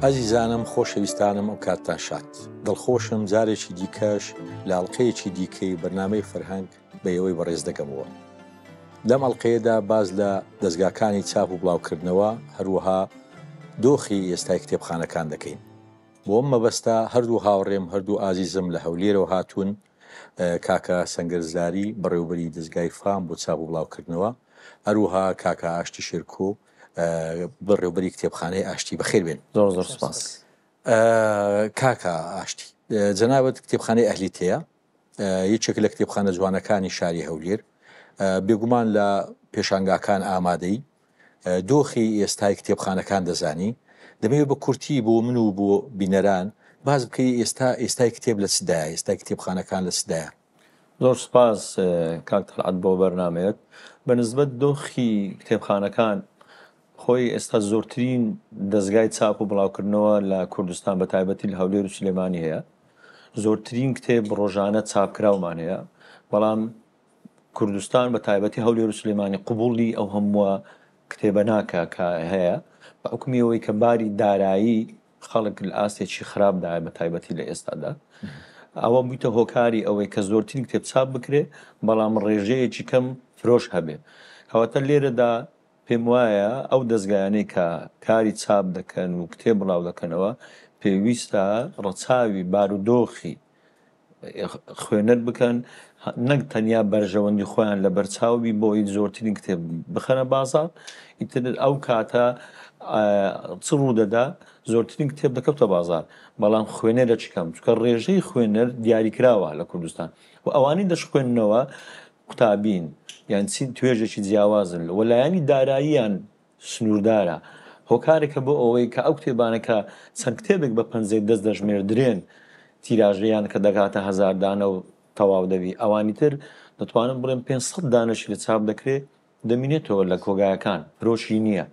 ئازیزانم خۆشەویستانم ئەم کاتتان شاد دڵخۆشم جارێکی دیکەش لە ئەڵلقەیەکی دیکەی بەرنامەی فەرهەنگ بە ئێوەی بەڕێز دەگەمەوە لەم ئەڵلقەیەدا باز لە دەستگاکانی چاپ و بڵاوکردنەوە هەروەها دۆخی ئێستای کتێبخانەکان دەکەین بۆ ئەم مەبەستە هەردوو هاوڕێم هەردوو ئازیزم لە هەولێرەوە هاتوون کاکە سەنگەر زاری بەڕێوبەری دەزگای فام بۆ چاپ و بڵاوکردنەوە هەروەها کاکە ئاشتی شێرکۆ بەڕێوبەری کتێبخانەی ئاشتی بەخێر بێن. زۆر زۆر سپاس. کاکە ئاشتی جەنابت کتێبخانەی ئەهلی تێیە یەکێک لە کتێبخانە جوانەکانی شاری هەولێر بێگومان لە پێشانگاکان ئامادەی دۆخی ئێستای کتێبخانەکان دەزانی، دەمەوێت بە کورتی بۆ من و بۆ بینەران باس بکەی ئێستا ئێستای کتێب لە چدایە، ئێستای کتێبخانەکان لە چدایە؟ زۆر سوپاس کاک تەڵعەت بۆ بەرنامەیەت. بە نسبەت دۆخی کتێبخانەکان خۆی ئێستا زۆرترین دەزگای چاپ و بڵاوکردنەوە لە کوردستان بە تایبەتی لە هەولێر و سلێمانی هەیە. زۆرترین کتێب ڕۆژانە چاپکراومان هەیە، بەڵام کوردستان بە تایبەتی هەولێر و سلێمانی قبوڵی ئەو هەمووە کتێبە ناکا کە هەیە بە حوکمی ئەوەی کە باری دارایی خەڵک لە ئاستێکی خراپدایە بە تایبەتی لە ئێستادا ئەوە بوویتە هۆکاری ئەوەی کە زۆرترین کتێب چاپ بکرێ بەڵام ڕێژەیەکی کەم فرۆش هەبێ کەواتە لێرەدا پێم وایە ئەو دەزگایانەی کە کاری چاپ دەکەن و کتێب بڵاو دەکەنەوە پێویستە ڕەچاوی بارودۆخی خوێنەر بکەن نەک تەنیا بەرژەوەندی خۆیان لە بەرچاو بی بۆ ئەوی زۆرترین کتێب بخەنە بازاڕ ئیتر ئەو کاتە چ ڕوودەدا زۆرترین کتێب دەکەوتە بازار بەڵام خوێنەرە چ کەم چکە ڕێژەی خوێنەر دیاریکراوە لە کوردستان و ئەوانەی دەشخوێندنەوە قوتابین یان چین توێژێکی جیاوازن و لایەنی داراییان سنووردارە، هۆکارێکە بۆ ئەوەی کە ئەو کتێبانە کە چەند کتێبێک بە پەنجەی دەست دەژمێردرێن تیراژیان کە دەگاتە هەزار دانە و تەواو دەبی، ئەوانی تر دەتوانم بڵێم 500 دانەشی لە چاپ دەکرێ دەمینێتەوە لە کۆگایەکان فرۆشی نییە.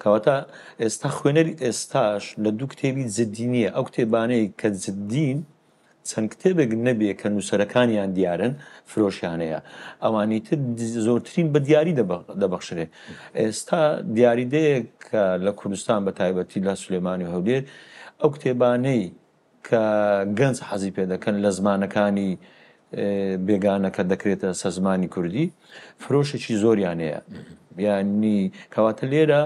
کەواتە ئێستا خوێنەری ئێستاش لە دوو کتێبی جدی نییە، ئەو کتێبانەی کە جدین چەند کتێبێک نەبێ کە نووسەرەکانیان دیارن فرۆشیان هەیە ئەوانی تر زۆرترین بە دیاری دەبەخشرێ ئێستا دیاریدەیەک کە لە کوردستان بە تایبەتی لە سلێمانی و هەولێر ئەو کتێبانەی کە گەنج حەزی پێ دەکەن لە زمانەکانی بێگانە کە دەکرێتە سەر زمانی کوردی فرۆشێکی زۆریان هەیە یانی کەواتە لێرە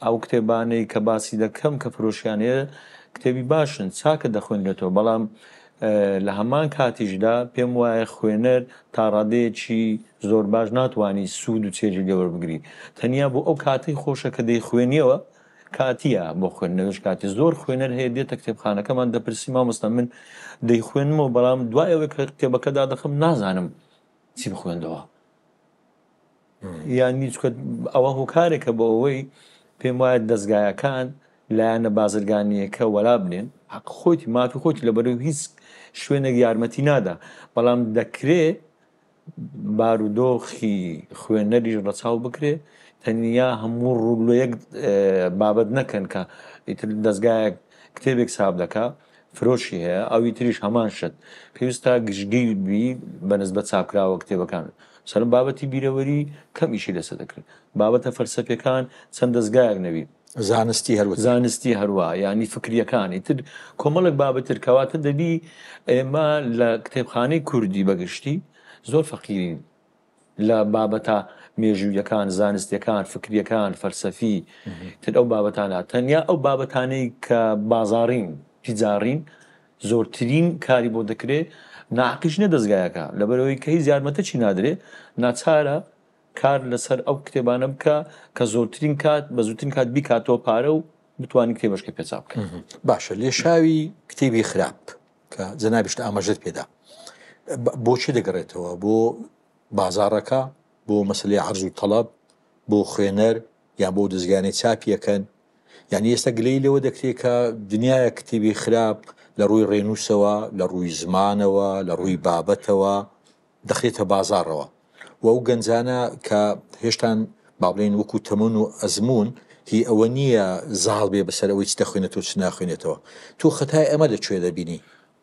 ئەو کتێبانەی کە باسی دەکەم کە فرۆشیان هەیە کتێبی باشن چاکە دەخوێنرێتەوە بەڵام لە هەمان کاتیشدا پێم وایە خوێنەر تا ڕادەیەکی زۆر باش ناتوانانی سوود و چێژی لێ وەربگری تەنیا بۆ ئەو کاتەی خۆشە کە دەیخوێنیەوە کاتیە بۆ خوێندنەوەش کاتی زۆر خوێنەر هەیە دێتە کتێبخانەکەمان دەپرسی مامۆستا من دەیخوێنمەوە بەڵام دوای ئەوەی کە کتێبەکە دادەخم نازانم چی بخوێندەوە یانی چکە ئەوە هۆکارێکە بۆ ئەوەی پێم وایە دەستگایەکان لایەنە بازرگانیەکە وەلا بنێن حەق خۆیتی مافی خۆیتی لەبەرەوە هیچ شوێنێک یارمەتی نادا بەڵام دەکرێ بارودۆخی خوێنەریش ڕەچاو بکرێ تەنیا هەموو ڕوو لە یەک بابەت نەکەن کە ئیتر دەستگایەک کتێبێک چاپ دەکا فرۆشی هەیە ئەوی تریش هەمان شت پێویستە گشتگیر بی بە نسبەت چاپکراوە کتێبەکان سەرم بابەتی بیرەوەری کەم ئیشی لەسەر دەکرێت بابەتە فەلسەفیەکان چەند دەستگایەک نەبی زانستی هەروە زانستی هەروە یعنی فکریەکان ئیتر کۆمەڵێک بابەتر کەواتە دەبی ئێمە لە کتێبخانەی کوردی بەگشتی زۆر فەقیرین لە بابەتە مێژوویەکان، زانستیەکان، فکریەکان، فەلسەفی تر ئەو بابەتانە تەنیا ئەو بابەتانەی کە بازاڕین، تیجاڕین زۆرترین کاری بۆ دەکرێ ناحەقیش نیە دەزگایەکە لەبەرئەوەی کە هیچ یارمەتەکی نادرێ ناچارە کار لەسەر ئەو کتێبانە بکا کە زۆرترین کات بە زووترین کات بیکاتەوە پارە و بتوانین کتێبەشکە پێ چاپ بکەین. باشە لێشاوی کتێبی خراپ کە جەنابیشت ئاماژەت پێدا بۆچی دەگەڕێتەوە بۆ بازاڕەکە بۆ مەسلەی عەرز و تەڵەب بۆ خوێنەر یان بۆ دەزگانەی چاپیەکەن یعنی ئێستا گلەی لەوە دەکرێت کە دنیاە کتێبی خراپ لە ڕووی ڕێنووسەوە لە ڕووی زمانەوە لە ڕووی بابەتەوە دەخرێتە بازاڕەوە و ئەو گەنجانە کە هێشتان با بڵێین وەکو تەمەن و ئەزموون هی ئەوە نییە زاڵ بێ بەسەر ئەوەی چ دەخوێنێتەوە چ ناخوێنێتەوە تۆ خەتای ئەمە لە کوێ دەبینی؟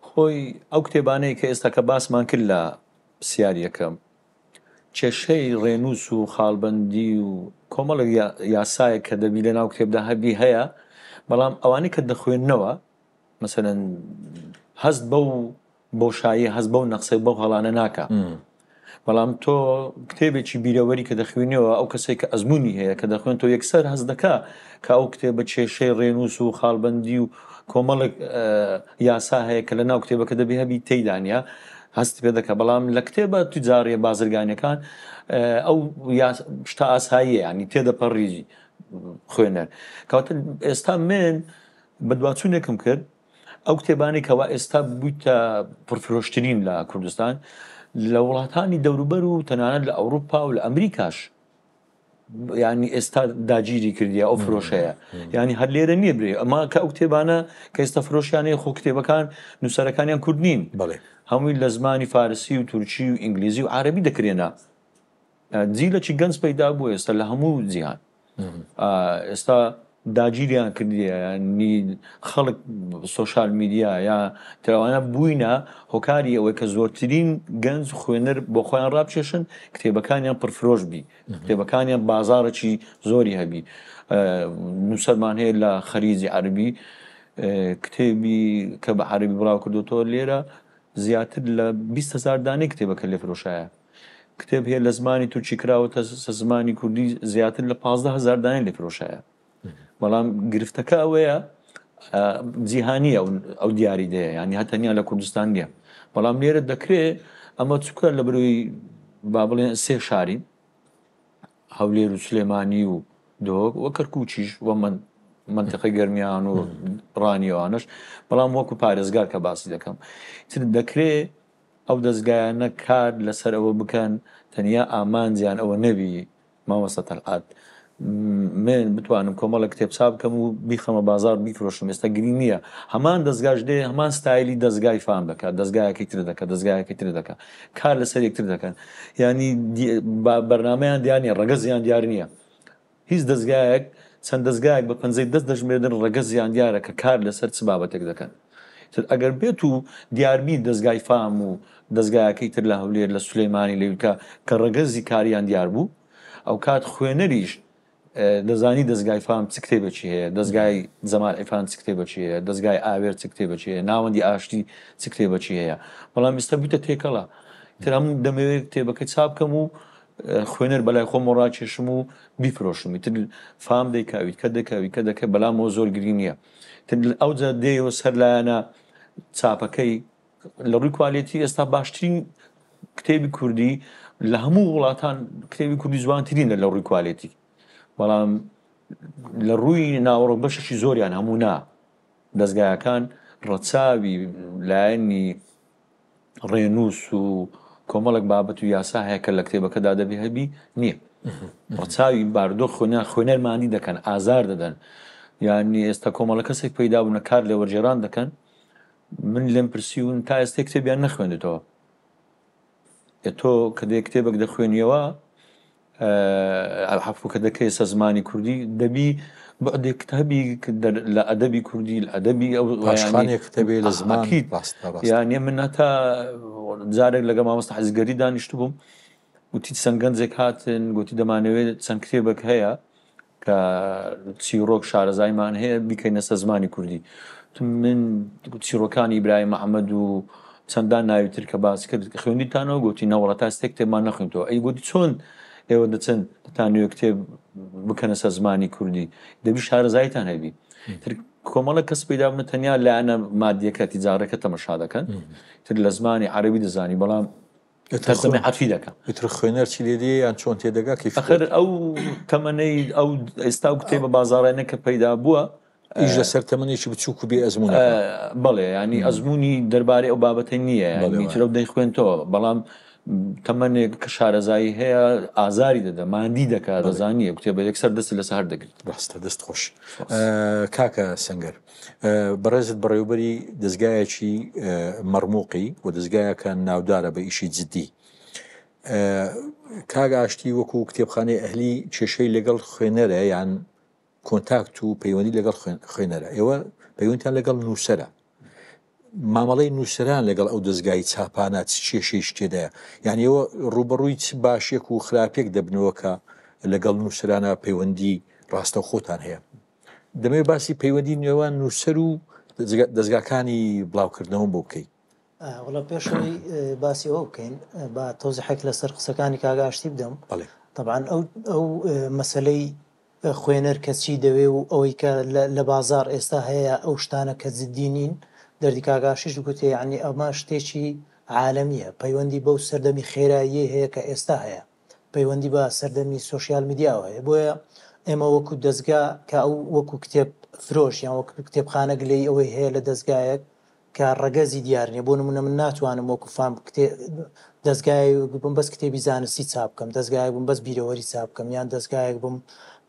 خۆی ئەو کتێبانەی کە ئێستا کە باسمان کرد لە پرسیار یەکەم کێشەی ڕێنووس و خاڵبەندی و کۆمەڵێک یاسایەک کە دەبی لە ناو کتێبدا هەبی هەیە. بەڵام ئەوانەی کە دەخوێننەوە مەسەلەن هەست بەو بۆشایی هەست بەو نەقسەی بەو هەڵانە ناکا بەڵام تۆ کتێبێکی بیرەوەری کە دەخوێنیەوە ئەو کەسێک کە ئەزمموی هەیە کە دەخوێن تۆ یەکسەر هەست دەکا کە ئەو کتێبە کێشەی ڕێنووس و خاڵبندی و کۆمەڵێک یاسا هەیە کە لە ناو کتێبەکە دەبێ هەبی تێیدانە هەست پێ دەکە بەڵام لە کتێبە تجاریە بازرگانەکان ئەو شتە ئاساییە ینی تێدەپەڕی خوێنەر کەواتە ئێستا من بەدواچوونێکم کرد ئەو کتێبانەی کەوا ئێستا بوویتە پڕفرۆشترین لە کوردستان لە وڵاتانی دەوروبەر و تەنانەت لە ئەوروپا و لە ئەمریکاش ینی ئێستا داگیری کردیە ئەو فرۆشەیە ینی هەر لێرە نییە برێ ئەمە کە ئەو کتێبانە کە ئێستا فرۆشیانەیە خۆ کتێبەکان نووسەرەکانیان کورد نین بەڵێ هەمووی لە زمانی فارسی و تورکی و ئینگلیزی و عربی دەکرێنە جیلەکی گەنج پەیدا بوو ئێستا لە هەموو جیهان ئێستا داگیریان کردیە ینی خەڵک سۆشال میدیا یا تراوانە بووینە هۆکاری ئەوەی کە زۆرترین گەنج خوێنەر بۆ خۆیان ڕابچێشن کتێبەکانیان پرفرۆش بی کتێبەکانیان بازارێکی زۆری هەبی نووسەرمان هەیە لە خەریجی عەربی کتێبی کە بە عەربی بڵاو کردوتەوە لێرە زیاتر لە 20هزار دانەی کتێبەکە لێ فرۆشایە کتێب هەیە لە زمانی تورکی کراوەتە سە زمانی کوردی زیاتر لە 15 هزار دانەی لێ فرۆشایە بەڵام گرفتەکە ئەوەیە جیهانیە ئەو دیاریدەیە ینی هە تەنیا لە کوردستان نییە بەڵام لێرە دەکرێ ئەمە چکە لە بروی با بڵێن سێ شاری هەولێر و سلێمانی و دهۆک و کەرکوچیش و من منتەقەی گەرمیان و ڕانیەوانش بەڵام وەکو پارێزگار کە باسی دەکەم تر دەکرێ ئەو دەزگایانە کار لەسەر ئەوە بکەن تەنیا ئامانجیان ئەوە نەبی مامۆستا تەلعەت من بتوانم کۆمەڵێک کتێب چاپ بکەم و بیخەمە بازاڕ بیفرۆشم ئێستا گرینگ نییە هەمان دەزگاش دێ هەمان ستایلی دەزگای فام دەکات دەزگایەکەی تر دەکات دەزگایەکەی تر دەکات کار لەسەر یەکتر دەکەن یعنی بەرنامەیان دیار نییە ڕەگەزیان دیار نییە هیچ دەزگایەک چەند دەزگایەک بە پەنجەی دەست دەژمێردن ڕەگەزیان دیارە کە کار لەسەر چ بابەتێک دەکەن. تر ئەگەر بێت و دیاربی دەزگای فام و دەزگایەکەی تر لە هەولێر لە سولەیمانی لە یوتکا کە ڕەگەزی کاریان دیار بوو ئەوکات خوێنەریش دەزانی دەزگای فام چ کتێبێکی هەیە دەزگای جەمال عیرفان چ کتێبێکی هەیە دەزگای ئاوێر چ کتێبێکی هەیە ناوەندی ئاشتی چ کتێبێکی هەیە بەڵام ئێستا بوویتە تێکەڵە تر هەموو دەمەوێت کتێبەکە چاپ بکەم و خوێنەر بەلای خۆمەوە ڕاکێشم و بیفرۆشم ئیتر فام دەیکا ئەویتکە دەکا ئەویتکە دەکا بەلامەوە زۆر گرینگ نییە تر ئەوجا دێیەوە سەر لایەنە چاپەکەی لە ڕووی کوالێتی ئێستا باشترین کتێبی کوردی لە هەموو وڵاتان کتێبی کوردی جوانترینە لە ڕووی کوالێتی بەڵام لە ڕووی ناوەڕۆک بەشێکی زۆریان هەموو نا دەستگایەکان ڕەچاوی لایەنی ڕێنووس و کۆمەڵێک بابەت و یاسا هەیە کە لە کتێبەکەدا دەبێ هەبی نییە ڕەچاوی باردۆخ خوێنە خوێنەر ماندی دەکەن ئازار دەدەن یعنی ئێستا کۆمەڵە کەسێک پەیدا بوونە کار لە وەرگێڕان دەکەن من لێم پرسیون تا ئێستا کتێبیان نەخوێندێتەوە تۆ کە دێ کتێبێک دەخوێنیەوە عەفو کە دەکەیە سەر زمانی کوردی دەبی بعدێکت هەبی لە ئەدەبی کوردی لە ئەدەبی ئەو پاشخانێکت هەبێ لە زمان ئەکید ڕاستە ڕاستە یانە من هەتا جارێک لەگەڵ مامۆستا حەزگەری دانیشتبووم گوتی چەند گەنجێک هاتن گوتی دەمانەوێت چەند کتێبێک هەیە کە چیڕۆک شارەزایمان هەیە بیکەینە سەر زمانی کوردی من چیڕۆکانی ئیبراهیم محەممەد و چەندان ناوی تر کە باس کرد خوێندیتانەوە گوتی نەوەڵا تا ئێستا کتێبمان نەخوێندەوە ئەی گوتی چۆن ئێوە دەچن دەتانەوێ کتێب بکەنە سەر زمانی کوردی دەبی شارەزاییتان هەبی تر کۆمەڵە کەس پەیدا بنە تەنیا لایەنە مادیەکە تیجارەکە تەمەشا دەکەن تر لە زمانی عەرەبی دەزانی بەڵام تەرجەمەی عەرفی دەکا. ئیتر خوێنەر چی لێ دێ یان چۆن تێدەگا کەیفی ئەخر ئەو تەمەنەی ئەو ئێستا ئەو کتێبە بازاڕانە کە پەیدا بووە ئیش لەسەر تەمەنێکی بچووک و بێ ئەزموونەکە. بەڵێ یانی ئەزموونی دەربارەی ئەو بابەتە نییە یانی ئیتر ئەو دەیخوێنتەوە بەڵام تەمەنێک کە شارەزایی هەیە ئازاری دەدا ماندی دەکا دەزانی ئەو کتێبە یەکسەر دەستی لەسەر هەر دەگرت. ڕاستە دەست خۆش کاکە سەنگەر. بەڕێزت بەڕێوبەری دەزگایەکی مەڕموقی و دەزگایەکە ناودارە بە ئیشی جدی. کاک ئاشتی وەکو کتێبخانەی ئەهلی کێشەی لەگەڵ خوێنەرە یان کۆنتاکت و پەیوەندی لەگەڵ خوێنەرە ئێوە پەیوەندیتان لەگەڵ نووسەرە مامەڵەی نووسران لەگەڵ ئەو دەستگای چاپانە چ کێشەیش تێدایە یعنی ئێوە ڕووبەڕووی چ باشێک و خراپێک دەبنەوە کە لەگەڵ نووسرانە پەیوەندی ڕاستەوخۆتان هەیە؟ دەمەوێت باسی پەیوەندی نێوان نووسەر و دەزگاکانی بڵاوکردنەوەم بۆ بکەی. وەڵا پێش ئەوەی باسی ئەوە بکەین با تەوزیحێک لەسەر قسەکانی کاک ئاشتی بدەم. بەڵێ. تەبعەن ئەو ئەو مەسەلەی خوێنەر کە چی دەوێ و ئەوەی کە لە بازاڕ ئێستا هەیە ئەو شتانە کە جدی نین دەردی کاک ئاشتیش گوتی یەعنی ئەمە شتێکی عالەمییە پەیوەندی بەو سەردەمی خێراییەی هەیە کە ئێستا هەیە. پەیوەندی بە سەردەمی سۆشیال میدیاوە هەیە بۆیە ئێمە وەکو دەزگا کە ئەو وەکو کتێب فرۆش یان وەکو کتێبخانە گلەیی ئەوەی هەیە لە دەزگایەک کە ڕەگەزی دیار نییە بۆ نمونە من ناتوانم وەکو فام کتێ دەزگایەک بم بەس کتێبی زانستی چاپ بکەم دەزگایەک بم بەس بیرەوەری چاپ بکەم یان دەزگایەک بم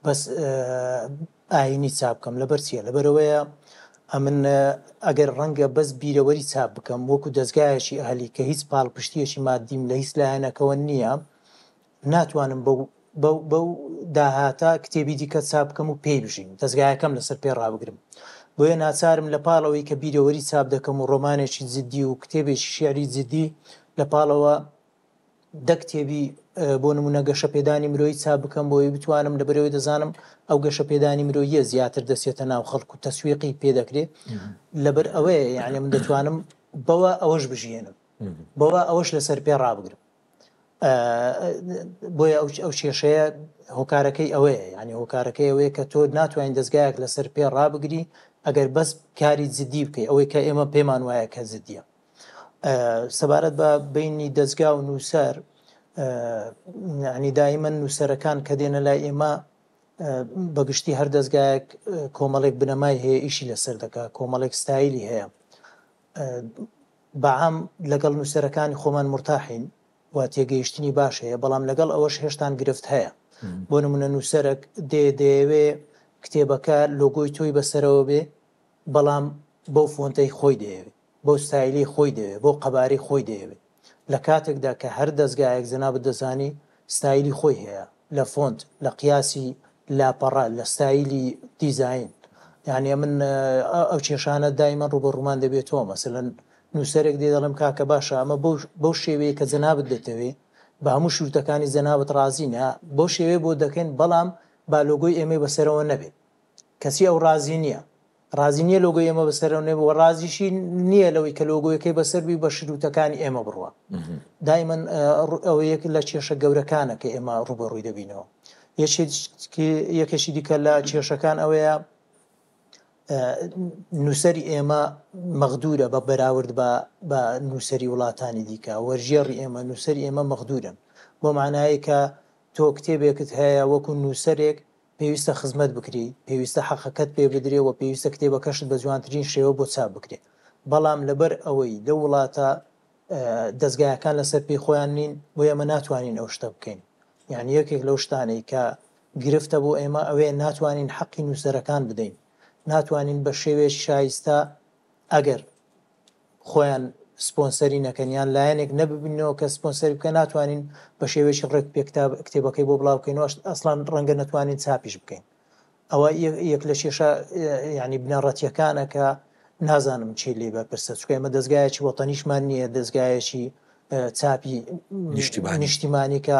بەس ئاینی چاپ بکەم لەبەر چییە لەبەرەوەیە ئەمن ئەگەر ڕەنگە بەس بیرەوەری چاپ بکەم وەکو دەزگایەکی ئەهلی کە هیچ پاڵپشتیەکی مادیم لە هیچ لایەنەکەوە نییە ناتوانم بەو بەو بەو داهاتە کتێبی دیکە چاپ بکەم و پێی بژیم دەزگایەکەم لەسەر پێ ڕابگرم بۆیە ناچارم لە پاڵەوەی کە بیرەوەری چاپ دەکەم و ڕۆمانێکی جدی و کتێبێکی شیعری جدی لە پاڵەوە دە کتێبی بۆ نمونە گەشەپێدانی مرۆیی چاپ بکەم بۆی بتوانم لەبەرەوەی دەزانم ئەو گەشەپێدانی مرۆییە زیاتر دەچێتە ناو خەڵک و تەسویقی پێ دەکرێت لەبەر ئەوەیە یعنی من دەتوانم بەوە ئەوەش بژیێنم بەوە ئەوەش لەسەر پێ ڕابگرم بۆیە ئەو ئەو کێشەیە هۆکارەکەی ئەوەیە یعنی هۆکارەکەی ئەوەیە کە تۆ ناتوانین دەستگایەک لەسەر پێ ڕابگری ئەگەر بەس کاری جدی بکەی ئەوەی کە ئێمە پێمان وایە کە جدیە سەبارەت بە بینی دەزگا و نووسەر ینی دایمەن نووسەرەکان کە دێنە لای ئێمە بەگشتی هەر دەزگایەک کۆمەڵێک بنەمای هەیە ئیشی لەسەر دەکا کۆمەڵێک ستایلی هەیە بەعام لەگەڵ نووسەرەکانی خۆمان مرتاحین و تێگەیشتنی باش هەیە بەڵام لەگەڵ ئەوەش هێشتان گرفت هەیە بۆ نمونە نووسەرەک دێ دەیەوێ کتێبەکە لۆگۆی تۆی بەسەرەوە بێ بەڵام بەو فۆنتەی خۆی دەیەوێ بەو ستایلەی خۆی دەیەوێ، بەو قەبارەی خۆی دەیەوێ. لە کاتێکدا کە هەر دەزگایەک جەنابت دەزانی ستایلی خۆی هەیە لە فۆنت، لە قیاسی لاپەڕە، لە ستایلی دیزاین. یانی ئەمن ئەو کێشانە دایمەن ڕووبەڕوومان دەبێتەوە. مەسەلەن نووسەرێک دێ دەڵێم کاکە باشە ئەمە بەو بەو شێوەیە کە جەنابت دەتەوێ بە هەموو شروتەکانی جەنابت ڕازین بەو شێوەیە بۆت دەکەین بەڵام با لۆگۆی ئێمەی بەسەرەوە نەبێ. کەچی ئەو ڕازی نییە. ڕازی نییە لۆگۆی ئێمە بەسەرەوە نەبێ و ڕازیشی نییە لەوەی کە لۆگۆیەکەی بەسەر بی بە شروتەکانی ئێمە بڕوا. دایمەن ئەوە یەک لە کێشە گەورەکانە کە ئێمە ڕووبەڕووی دەبینەوە. یەکێکی دیکە لە کێشەکان ئەوەیە نووسەری ئێمە مەغدورە بە بەراورد بە بە نووسەری وڵاتانی دیکە وەرگێڕی ئێمە نووسەری ئێمە مەغدورن بۆ معنایە کە تۆ کتێبێکت هەیە وەکو نووسەرێک پێویستە خزمەت بکرێی، پێویستە حەقەکەت پێ بدرێ و پێویستە کتێبەکەشت بە جوانترین شێوە بۆ چاپ بکرێ. بەڵام لەبەر ئەوەی لەو وڵاتە دەزگایەکان لەسەر پێی خۆیان نین، بۆیە ئێمە ناتوانین ئەو شتە بکەین. یانی یەکێک لەو شتانەی کە گرفتە بۆ ئێمە ئەوەیە ناتوانین حەقی نووسەرەکان بدەین. ناتوانین بە شێوەیەکی شایستە ئەگەر خۆیان سپۆنسەری نەکەن یان لایەنێک نەببینەوە کە سپۆنسەری بکە ناتوانین بە شێوەیەکی ڕێک پێک کتێبەکەی بۆ بڵاو بکەین و ئەسڵان ڕەنگە نەتوانین چاپیش بکەین ئەوە یەک لە کێشە ینی بنەڕەتیەکانە کە نازانم چی لێ بەرپرسە چونکە ئێمە دەزگایەکی وەتەنیشمان نییە دەزگایەکی چاپی نیشتیمانی کە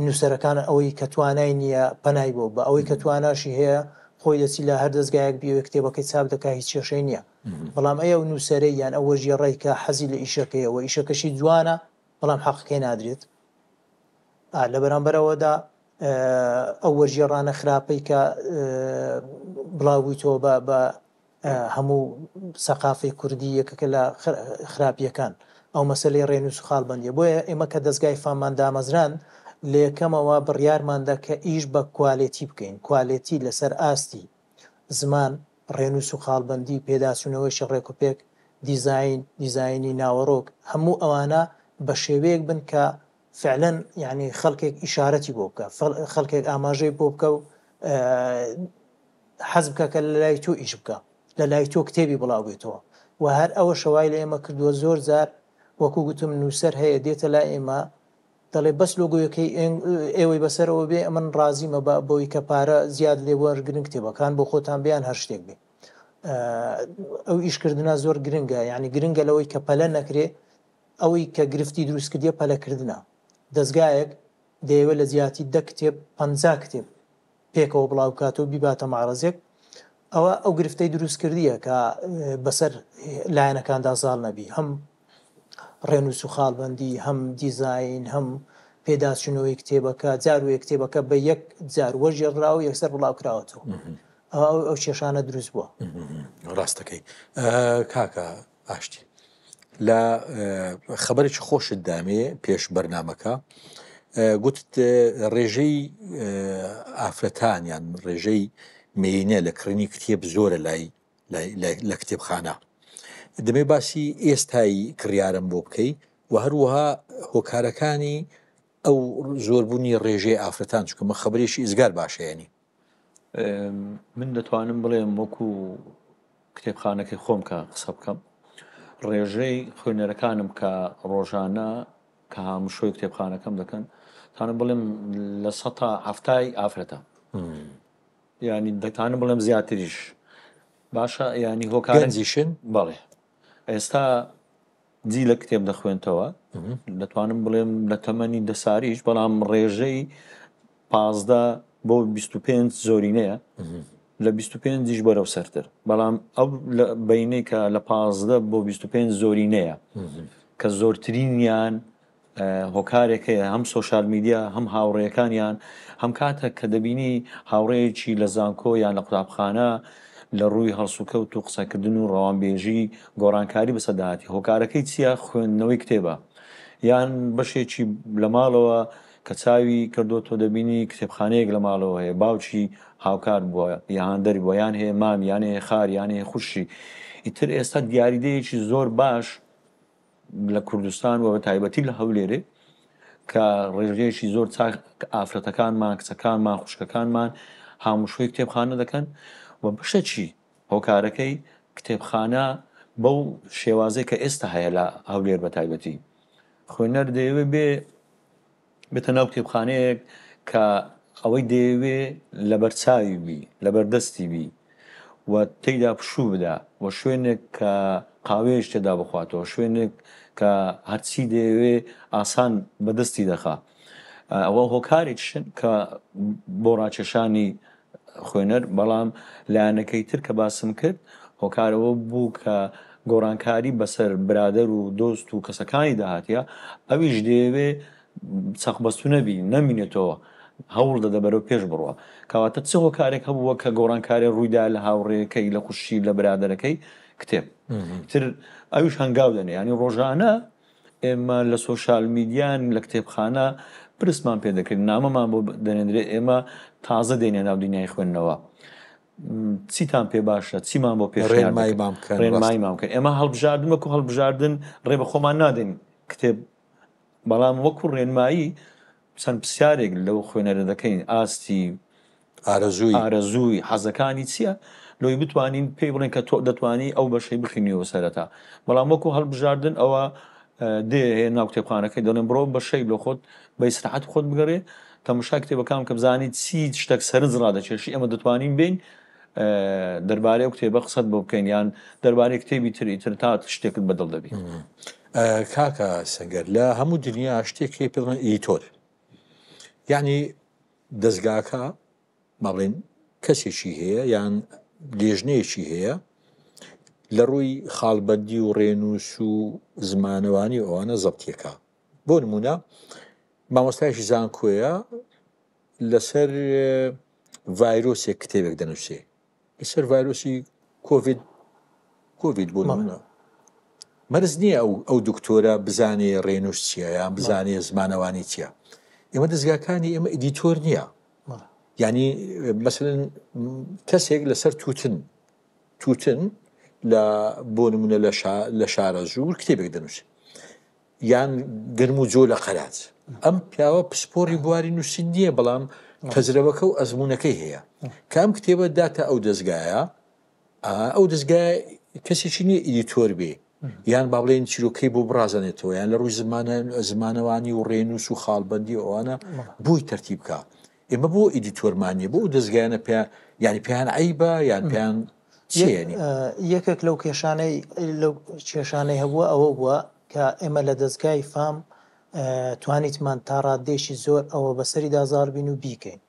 نووسەرەکان ئەوەی کە توانای نییە پەنای بۆ بە ئەوەی کە تواناشی هەیە خۆی دەچی لە هەر دەزگایەک بیەوێ کتێبەکەی چاپ دەکا هیچ کێشەی نییە بەڵام ئەی ئەو نووسەرەی یان ئەو وەرگێڕەی کە حەزی لە ئیشەکەیە و ئیشەکەشی جوانە بەڵام حەقەکەی نادرێت لە بەرامبەرەوەدا ئەو وەرگێڕانە خراپەی کە بڵاو بوویتەوە بە بە هەموو سەقافەی کوردی یەکەکە لە خراپیەکان ئەو مەسلەی ڕێنووس و خاڵبەندیە بۆیە ئێمە کە دەستگای فامان دامەزران لە یەکەمەوە بڕیارماندا کە ئیش بە کوالێتی بکەین کوالێتی لەسەر ئاستی زمان ڕێنووس و خاڵبەندی، پێداچوونەوەیەکی ڕێکوپێک، دیزاین، دیزاینی ناوەڕۆک، هەموو ئەوانە بە شێوەیەک بن کە فعلەن یانی خەڵکێک ئیشارەتی بۆ بکا، خەڵکێک ئاماژەی بۆ بکا و حەز بکا کە لە لای تۆ ئیش بکا، لە لای تۆ کتێبی بڵاو بێتەوە و هەر ئەوەشە وای لە ئێمە کردووە زۆر جار وەکوو گوتم نووسەر هەیە دێتە لای ئێمە دەڵێ بەس لۆگۆیەکەی ئێوەی بەسەرەوە بێ ئەمن ڕازیمە بە بەوەی کە پارە زیاد لێ وەرگرن کتێبەکان بۆ خۆتان بێ یان هەر شتێک بێ ئەو ئیشکردنە زۆر گرنگە یعنی گرنگە لەوەی کە پەلە نەکرێ ئەوەی کە گرفتی دروست کردیە پەلەکردنە دەستگایەک دەیەوێت لە جیاتی دە کتێب پ کتێب. پێکەوە بڵاو بکاتەوە بیباتە مەعرەزێک ئەوە ئەو گرفتەی دروست کردیە کە بەسەر لایەنەکاندا زاڵ نەبی هەم ڕێنووس و خاڵبەندی هەم دیزاین هەم پێداچوونەوەی کتێبەکە جار وەیە کتێبەکە بە یەک جار وەرگێڕدراوە یەکسەر بڵاو کراوەتەوە ئەوە ئەو کێشانە دروست بووە. ڕاستەکەی کاکە ئاشتی لە خەبەرێکی خۆشت دامێ پێش بەرنمەکە گوتت ڕێژەی ئافرەتان یان ڕێژەی مێینە لە کڕینی کتێب زۆرە لای لە کتێبخانە دەمێ باسی ئێستای کڕیارم بۆ بکەی و هەروەها هۆکارەکانی ئەو زۆربوونی ڕێژەی ئافرەتان چونکە مە خەبەرێکی ئیزگار باشە یانی. من دەتوانم بڵێم وەکو کتێبخانەکەی خۆم کە قسە بکەم ڕێژەی خوێنەرەکانم کە ڕۆژانە کە هامشۆی کتێبخانەکەم دەکەن تانم بڵێم لە سەتا هەفتای ئافرەتە ینی دەتانم بڵێم زیاتریش باشە ینی هۆکار گەنجیشن بەڵێ ئێستا جی لە کتێب دەخوێنتەوە دەتوانم بڵێم لە تەمەنی دەساریش بەڵام ڕێژەی 15 بۆ 25 زۆرینەیە لە 25یش بەرەو سەرتر بەڵام ئەو بینەی کە لە 15 بۆ 25 زۆرینەیە کە زۆرترینیان هۆکارێک هەیە هەم سۆشیال میدیا هەم هاوڕێیەکانیان هەم کاتێک کە دەبینی هاوڕێیەکی لە زانکۆ یان لە قوتابخانە لە ڕووی هەڵسوکەوت و قسەکردن و ڕەوانبێژی گۆڕانکاری بەسەردا هاتی هۆکارەکەی چییە خوێندنەوەی کتێبە یان بەشێکی لە ماڵەوە کە چاوی کردۆتەوە دەبینی کتێبخانەیەک لە ماڵەوە هەیە باوکی هاوکار بووە یا هاندەری بووە یان هەیە مام یان هەیە خار یان هەیە خوشکی ئیتر ئێستا دیاریدەیەکی زۆر باش لە کوردستان و بە تایبەتی لە هەولێرێ کە ڕێژەیەکی زۆر چاک ئافرەتەکانمان کچەکانمان خوشکەکانمان هاموشۆی کتێبخانە دەکەن و بەشەکی هۆکارەکەی کتێبخانە بەو شێوازەی کە ئێستا هەیە لە هەولێر بە تایبەتی خوێنەر دەیەوێ بێ بێتە ناو کتێبخانەیەک کە ئەوەی دەیەوێ لەبەرچاوی بی، لەبەردەستی بی و تێیدا پشوو بدا و شوێنێک کە قاوەیەکی تێدا بخواتەوە، شوێنێک کە هەرچی دەیەوێ ئاسان بەدەستی دەخا. ئەوە هۆکارێکیشن کە بۆ ڕاکێشانی خوێنەر، بەڵام لایەنەکەی تر کە باسم کرد هۆکار ئەوە بوو کە گۆڕانکاری بەسەر برادەر و دۆست و کەسەکانی داهاتیە ئەویش دەیەوێ چەقبەستوو نەبی نەمینێتەوە هەوڵ دەدە بەرەو پێش بڕوا کەواتە چ هۆکارێک هەبووە کە گۆڕانکاری ڕوویدا لە هاوڕێیەکەی لە خوشکی لە برادەرەکەی کتێب تر ئەویش هەنگاو دەنێ ینی ڕۆژانە ئێمە لە سۆشیال میدیان لە کتێبخانە پرسمان پێ دەکرێت نامەمان بۆ دەنێندرێ ئێمە تازە دێنە ناو دنیای خوێندنەوە چیتان پێ باشە چیمان بۆ پێ ڕێنماییمان بکەن ڕێنماییمان بکەن ئێمە هەڵبژاردن وەکو هەڵبژاردن ڕێ بە خۆمان نادەین کتێب بەڵام وەکو ڕێنمایی چەند پرسیارێک لەو خوێنەرە دەکەین ئاستی ئارەزووی ئارەزووی حەزەکانی چییە لۆی بتوانین پێی بڵێن کە تۆ دەتوانی ئەو بەشەی بخینیەوە سەرەتا بەڵام وەکو هەڵبژاردن ئەوە دێ هەیە ناو کتێبخانەکەی دەڵێن بڕۆ بەشەی لۆ خۆت بە ئیسراحەت خۆت بگەڕێ تەمەشای کتێبەکان کە بزانی چی شتێک سەرنج ڕادەکێشی ئێمە دەتوانین بین دەربارەی ئەو کتێبە قسەت بۆ بکەین یان دەربارەی کتێبی تر ئیتر تا شتێکت بەدڵ دەبی. کاکە سەنگەر لە هەموو دنیا شتێک هەیە پێ دەڵێن ئیدیتۆر یعنی دەزگاکە با بڵێین کەسێکی هەیە یان لێژنەیەکی هەیە لە ڕووی خاڵبەندی و ڕێنووس و زمانەوانی و ئەوانە زەبتیەکە بۆ نمونە مامۆستایکی زانکۆیە لەسەر ڤایرۆسێک کتێبێک دەنووسێ لەسەر ڤایرۆسی کۆڤید کۆڤید بۆ نمونە مەرز نییە ئەو ئەو دکتۆرە بزانێ ڕێنووس چییە یان بزانێ زمانەوانی چییە ئێمە دەزگاکانی ئێمە ئیدیتۆر نییە یعنی مەسەلەن کەسێک لەسەر تووتن تووتن لە بۆ نمونە لە شارە زوور کتێبێک دەنووسێت یان گەنم و جۆ لە قەراج. ئەم پیاوە پسپۆڕی بواری نووسین نییە، بەڵام تەجرەبەکە و ئەزموونەکەی هەیە. کە ئەم کتێبە داتە ئەو دەزگایە، ئەو دەزگایە کەسێکی نییە ئیدیتۆر بێ، یان با بڵێین چیرۆکەی بۆ بڕازێنێتەوە، یان لە ڕووی زمانەوانی و ڕێنووس و خاڵبەندی و ئەوانە بۆی تەرتیب بکا. ئێمە بۆ ئیدیتۆرمان نییە؟ بۆ ئەو دەزگایانە پێیان یانی پێیان عەیبە یان پێیان چییە یانی؟ یەکێک لەو کێشانەی لەو کێشانەی هەبووە ئەوە بووە کە ئێمە لە دەزگای فام توانیتمان تا ڕاددەیەکی زۆر ئەوە بەسەریدا زاڵ بین و بیکەین.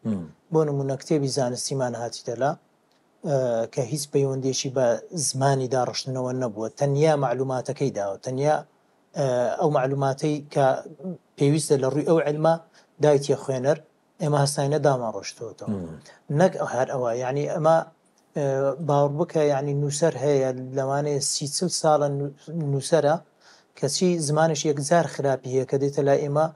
بۆ نموونە کتێبی زانستیمان هاتیتە لا کە هیچ پەیوەندییەکی بە زمانی داڕشتنەوە نەبووە، تەنیا مەعلووماتەکەی داوە، تەنیا ئەو مەعلووماتەی کە پێویستە لە ڕووی ئەو عیلمە دایتیە خوێنەر، ئێمە هەستاینە دامان ڕۆشتۆتەوە. نەک هەر ئەوە، یانی ئەمە باوەڕ بکە یانی نووسەر هەیە لەوانەیە سی چل ساڵە نووسەرە کەچی زمانێکی یەکجار خراپی هەیە کە دێتە لای ئێمە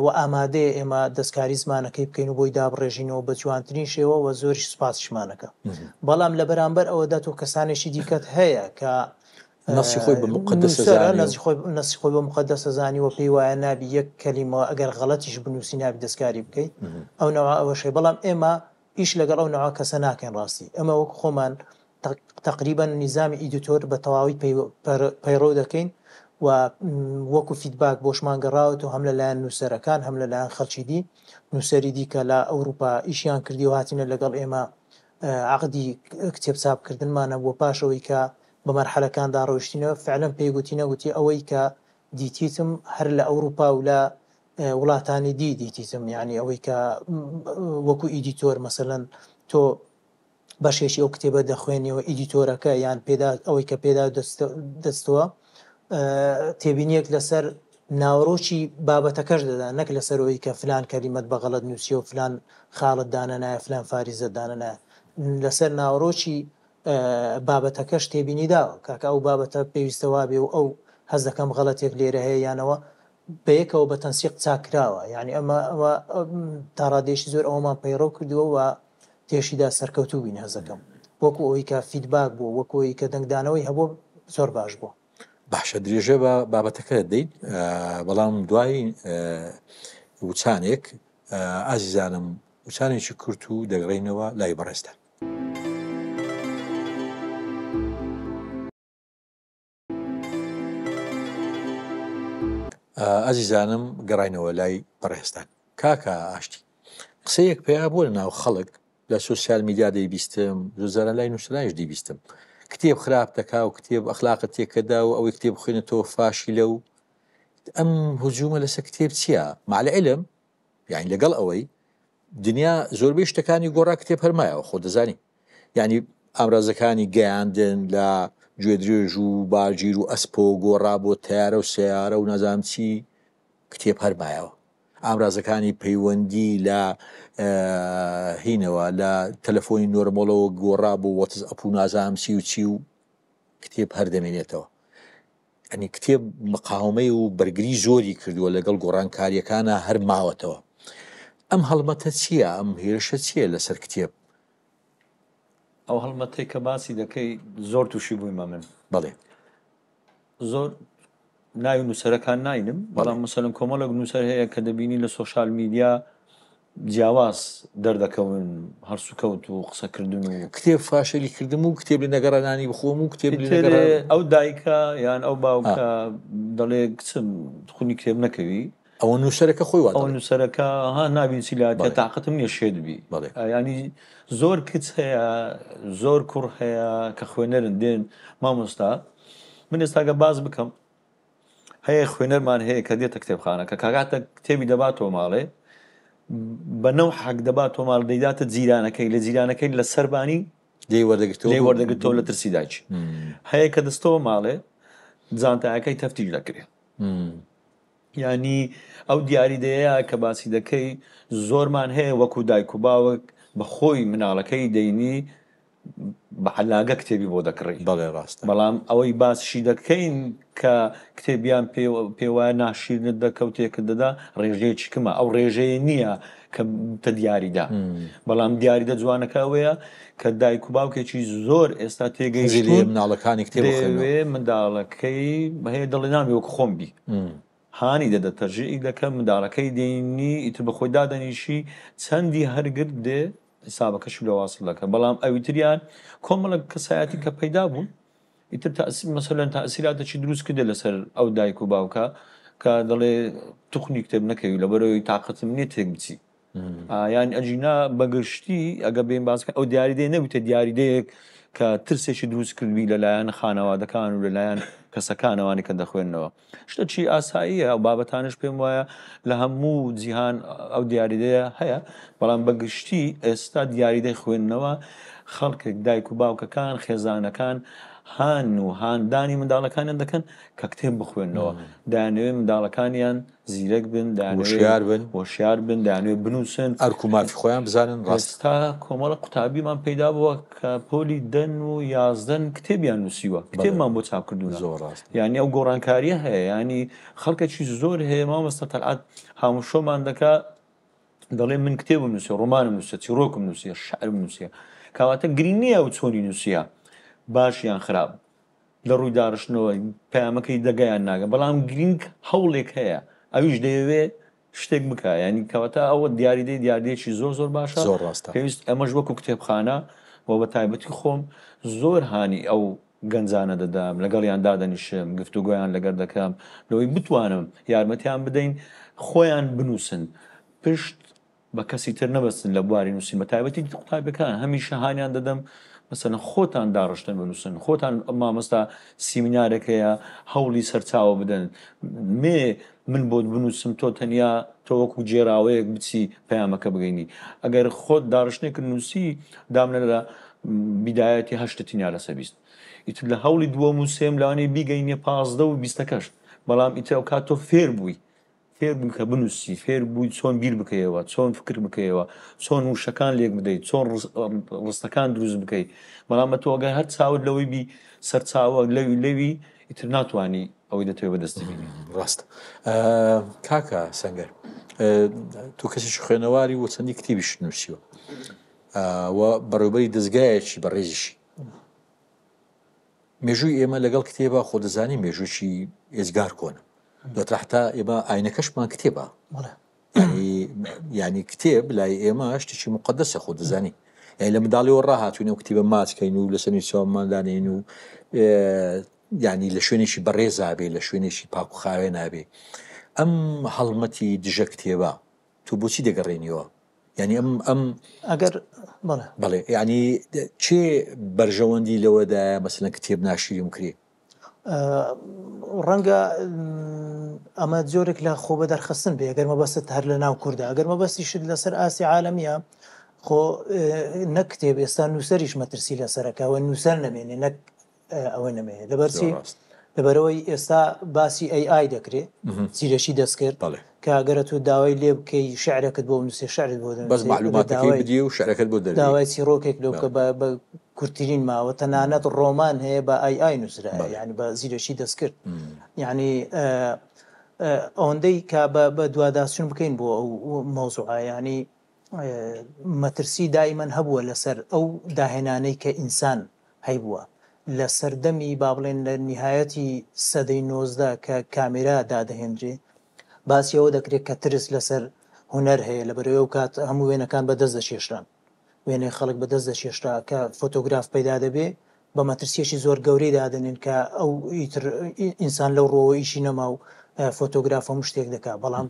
و ئامادەیە ئێمە دەستکاری زمانەکەی بکەین و بۆی دابڕێژینەوە بە جوانترین شێوە و زۆریش سوپاسیشمانەکە بەڵام لە بەرامبەر ئەوەدا تۆ کەسانێکی دیکەت هەیە کە نەسی خۆی بە مقدس زانی نەسی خۆی نەسی خۆی بە مقدس زانی و پێی وایە نابی یەک کەلیمە ئەگەر غەڵەتیش بنووسی نابی دەستکاری بکەیت ئەو نەوە ئەوەشەی بەڵام ئێمە ئیش لەگەڵ ئەو نەوە کەسە ناکەین ڕاستی ئەمە وەک خۆمان تەقریبەن نیزامی ئیدیتۆر بە تەواوی پەیڕەو دەکەین و وەکو feedback بۆشمان گەڕاوەتەوە هەم لەلایەن نووسەرەکان هەم لەلایەن خەڵکی دی نووسەری دی کە لە ئەوروپا ئیشیان کردی و هاتینە لەگەڵ ئێمە عەقدی کتێب چاپکردنمان هەبووە پاش ئەوەی کە بە مەرحەلەکاندا ڕۆیشتینەوە فعلەن پێی گوتینە گوتی ئەوەی کە دیتیتم هەر لە ئەوروپا و لە وڵاتانی دی دیتیتم یعنی ئەوەی کە وەکو editor مەسەلەن تۆ بەشێکی ئەو کتێبە دەخوێنیەوە ئیدیتۆرەکە یان پێدا ئەوەی کە پێدا دەستەوە تێبینیەک لەسەر ناوەڕۆکی بابەتەکەش دەدا نەک لەسەر ئەوەی کە فلان کەلیمەت بە غەڵەت نووسیە و فلان خاڵت دانەنایە فلان فاریزەت دانەنایە لەسەر ناوەڕۆکی بابەتەکەش تێبینی داوە کاکە ئەو بابەتە پێویستە وابێ و ئەو هەست دەکەم غەڵەتێک لێرە هەیە یانەوە بەیەکەوە بە تەنسیق چاککراوە یانی ئەمە ئەوە تا ڕادەیەکی زۆر ئەوەمان پەیڕەو کردووە و تێشیدا سەرکەوتوو بووین هەست دەکەم وەکو ئەوەی کە feedback بوو وەکو ئەوەی کە دەنگدانەوەی هەبوو زۆر باش بوو. باشە درێژە بە بابەتەکە دەدەین بەڵام دوای وچانێک ئازیزانم وچانێکی کورت و دەگەڕێینەوە لای بەڕێزتان. ئازیزانم گەڕاینەوە لای بەڕێزتان کاکە ئاشتی قسەیەک پەیا بووە لە ناو خەڵک لە سوسیال میدیا دەیبیستم زۆر لای نووسرایش دەیبیستم کتێب خراپ دەکا و کتێب ئەخلاقت تێکەدا و ئەوەی کتێب بخوێنێتەوە فاشیلە و ئەم هجوومە لەسەر کتێب چییە مع العلم یعنی لەگەڵ ئەوەی دنیا زۆربەی شتەکانی گۆڕا کتێب هەرمایەوە خۆ دەزانی یعنی ئامرازەکانی گەیاندن لە گوێدرێژ و باگیر و ئەسپۆ گۆڕا بۆ تەیارە و سیارە و نازانم چی کتێب هەرمایەوە ئامرازەکانی پەیوەندی لە هینەوە لە تەلەفۆنی نۆرمۆڵەوە گۆڕا بۆ وەتس ئەپ و نازانم چی و چی و کتێب هەر دەمێنێتەوە یانی کتێب مقاومەی و بەرگری زۆری کردووە لەگەڵ گۆڕانکاریەکانە هەر ماوەتەوە ئەم هەڵمەتە چییە ئەم هێرشە چییە لەسەر کتێب؟ ئەو هەڵمەتەی کە باسی دەکەی زۆر تووشی بوویمە من بەڵێ زۆر ناوی نووسەرەکان ناینم بەڵام مەسەلەن کۆمەڵێک نووسەر هەیە کە دەبینی لە سۆشال میدیا جیاواز دەردەکەون هەڵسوکەوت و قسەکردن و. کتێب فاشلی کردم و کتێب لە نەگەڕانانی بخۆم و کتێب لە ئیتر ئەو دایکە یان ئەو باوکە دەڵێ کچم خونی کتێب نەکەوی. ئەوە نووسەرەکە خۆی وا دەڵێ. ئەوە نووسەرەکە ها نابی چی لاتە تاقەتم نییە شێت بی. بەڵێ. یانی زۆر کچ هەیە زۆر کوڕ هەیە کە خوێنەرن دێن مامۆستا من ئێستاکە باس بکەم هەیە خوێنەرمان هەیە کە دێتە کتێبخانەکە کاکاتە کتێبی دەباتەوە ماڵێ بە نەو حەک دەباتەوە ماڵ دەیداتە جیرانەکەی لە جیرانەکەی لە سەربانی لێی وەردەگرتەوە لێی وەردەگرتەوە لە ترسی دایکی هەیە کە دەستەوە ماڵێ جانتایەکەی تەفتیش دەکرێت ینی ئەو دیاریدەیە کە باسی دەکەی زۆرمان هەیە وەکو دایک و باوک بە خۆی مناڵەکەی دەینی بە عەلاگە کتێبی بۆ دەکڕی. بەڵێ ڕاستە. بەڵام ئەوەی باسیشی دەکەین کە کتێبیان پێ پێوایە ناشیرنت دەکە و تێکت دەدا ڕێژەیەکی کمە ئەو ڕێژەیە نییە کە بتە دیاریدە بەڵام دیاریدە جوانەکە ئەوەیە کە دایک و باوکێکی زۆر ئێستا تێگەیشتوون مناڵەکانی کتێب بخوێننەوە. دەیەوێ منداڵەکەی هەیە دەڵێ نامەوێ وەک خۆم بی هانی دەدە تەرجیعی دەکە منداڵەکەی دێنی ئیتر بە خۆی دادەنیشی چەندی هەرگرت دێ حیسابەکەشی لۆ واسڵ دەکەن بەڵام ئەوی تریان کۆمەڵێک کەسایەتی کە پەیدا بوون ئیتر تاسی مەسەلەن تاسیراتێکی دروست کردە لەسەر ئەو دایک و باوکە کە دەڵێ توخنی کتێب نەکەوی لەبەرەوەی تاقەتم نییە تێک بچی یان ئەجینا بەگشتی ئەگە بێن باسکە ئەو دیاریدەیە نەبووتە دیاریدەیەک کە ترسێکی دروست کردبی لەلایەن خانەوادەکان و لەلایەن. کەسەکان ئەوانەی کە دەخوێننەوە. شتەکی ئاساییە ئەو بابەتانەش پێم وایە لە هەموو جیهان ئەو دیاریدەیە هەیە بەڵام بە گشتی ئێستا دیاریدەی خوێندنەوە خەڵکێک دایک و باوکەکان خێزانەکان هان و هاندانی منداڵەکانیان دەکەن کە کتێب بخوێنەوە دایانەوێ منداڵەکانیان زیرەک بن وشیار بن هۆشیار بن دەیانەوێت بنووسن ئەرک و مافی خۆیان بزانن ڕاست ئێستا کۆمەڵە قوتابیمان پەیدا بووە کە پۆلی دەن و یازدەن کتێبیان نووسیوە کتێبمان بۆ چاپ کردوونە زۆر ڕاست یانی ئەو گۆڕانکاریە هەیە یانی خەڵکێکی زۆر هەیە مامۆستا تەلعەت هاموشۆمان دەکا دەڵێ من کتێبم نووسیوە ڕۆمانم نووسیوە چیڕۆکم نووسیوە شعرم نووسیوە کەواتە گرینگ نییە ئەو چۆنی نووسیوە باش یان خراپ لە ڕووی داڕشتنەوە پەیامەکەی دەگا یان ناگا بەڵام گرینگ هەوڵێک هەیە ئەویش دەیەوێ شتێک بکا یانی کەواتە ئەوە دیاریدەی دیاردەیەکی زۆر زۆر باشە زۆر ڕاستە پێویست ئەمەش وەکو کتێبخانە و بە تایبەتی خۆم زۆر هانی ئەو گەنجانە دەدەم لەگەڵیان دادەنیشم گفتوگۆیان لەگەر دەکەم لەوەی بتوانم یارمەتیان بدەین خۆیان بنووسن پشت بە کەسی تر نەبەستن لە بواری نووسین بە تایبەتی قوتابیەکان هەمیشە هانیان دەدەم مەسەلەن خۆتان داڕشتن بنووسن خۆتان مامۆستا سیمینارێک هەیە هەوڵی سەرچاوە بدەن مێ من بۆت بنووسم تۆ تەنیا تۆ وەکو گێراوەیەک بچی پەیامەکە بگەینی ئەگەر خۆت داڕشتنێک نووسی دامنە لە بیدایەتی هەشتە تینیا لەسەر 20 ئیتر لە هەوڵی دووەم و سێم لەوانەیە بیگەینە 15 و بیستەکەش بەڵام ئیتر ئەو کات تۆ فێر بووی فێر بووی کە بنووسی، فێر بووی چۆن بیر بکەیەوە، چۆن فکر بکەیەوە، چۆن وشەکان لێک بدەیت، چۆن ڕستەکان دروست بکەیت. بەڵام ئەتۆ ئەگەر هەر چاوت لەوەی بی سەرچاوە لەوی لەوی ئیتر ناتوانی ئەوەی دەتەوێت بەدەستی بینی. ڕاستە کاکە سەنگەر تۆ کەسێکی خوێنەواری و چەندی کتێبیشت نووسیوە و بەڕێوبەری دەزگایەکی بەڕێزیشی مێژووی ئێمە لەگەڵ کتێبا خۆ دەزانی مێژووی ئێجگار کۆنە دواتر حتا ئێمە ئاینەکەشمان کتێبە ینی کتێب لای ئێمە شتێکی مقدسە خۆ دەزانی یانی لە منداڵیەوە ڕاهاتوین ئەو کتێبە ماچکەین و لەسەر چاومان دانێن و ینی لە شوێنێکی بەڕێزابێ لە شوێنێکی پاک و خاوێ نابێ ئەم هەڵمەتی دژە کتێبە تۆ بۆچی دەگەڕێنیەوە یعنی ئەم ئەم ئەگەر بەڵێ بەڵێ یعنی چێ بەرژەوەندی لەوەدایە مەسەلەن کتێب ناشرین بکرێ؟ ڕەنگە ئەمە جۆرێک لە خۆ بەدەرخستن بێ گەر مەبەستت هەر لە ناو کووردا ئەگەر مەبەستیشت لەسەر ئاستی عالەمیە خۆ نەک کتێب ئێستا نووسەریش مەترسی لەسەرەکەەوە نووسەر نەمێنێ نەک ئەوە نەمێنێ لەبەرچی لەبەرەوەی ئێستا باسی ئەی ئای دەکرێ زیرەکی دەستکرد کە ئەگەر ئەتوو داوای لێ بکەی شعرێکت بۆ بنووسێ شعرت بۆ بەس دەنووسێ ئەگەر مەعلوماتەکەی داوای بدی و شعرەکەت بۆ دەردی داوای چیڕۆکێک لێ بکە بەڵێ. بە بە کورتترین ماوە تەنانەت ڕۆمان هەیە بە ئای ئای نووسرایە بەڵێ. یانی بە زیرەکی دەستکرد یانی ئەوەندەی کە بە بە دواداچوون بکەین بۆ ئەو مەوزوعە یانی مەترسی دائیمەن هەبووە لەسەر ئەو داهێنانەی کە ئینسان هەیبووە لە سەردەمی با بڵێن لە نیهایەتی سەدەی 19 کە کامێرا دادەهێنرێ باسی ئەوە دەکرێت کە ترس لەسەر هونەر هەیە لەبەرئەوەی ئەو کات هەموو وێنەکان بە دەست دەکێشران وێنەی خەڵک بە دەست دەکێشرا کە فۆتۆگراف پەیدا دەبێ بە مەترسیەکی زۆر گەورەی دادەنێن کە ئەو ئیتر ئینسان لەو ڕووەوە ئیشی نەما و فۆتۆگراف هەموو شتێک دەکا بەڵام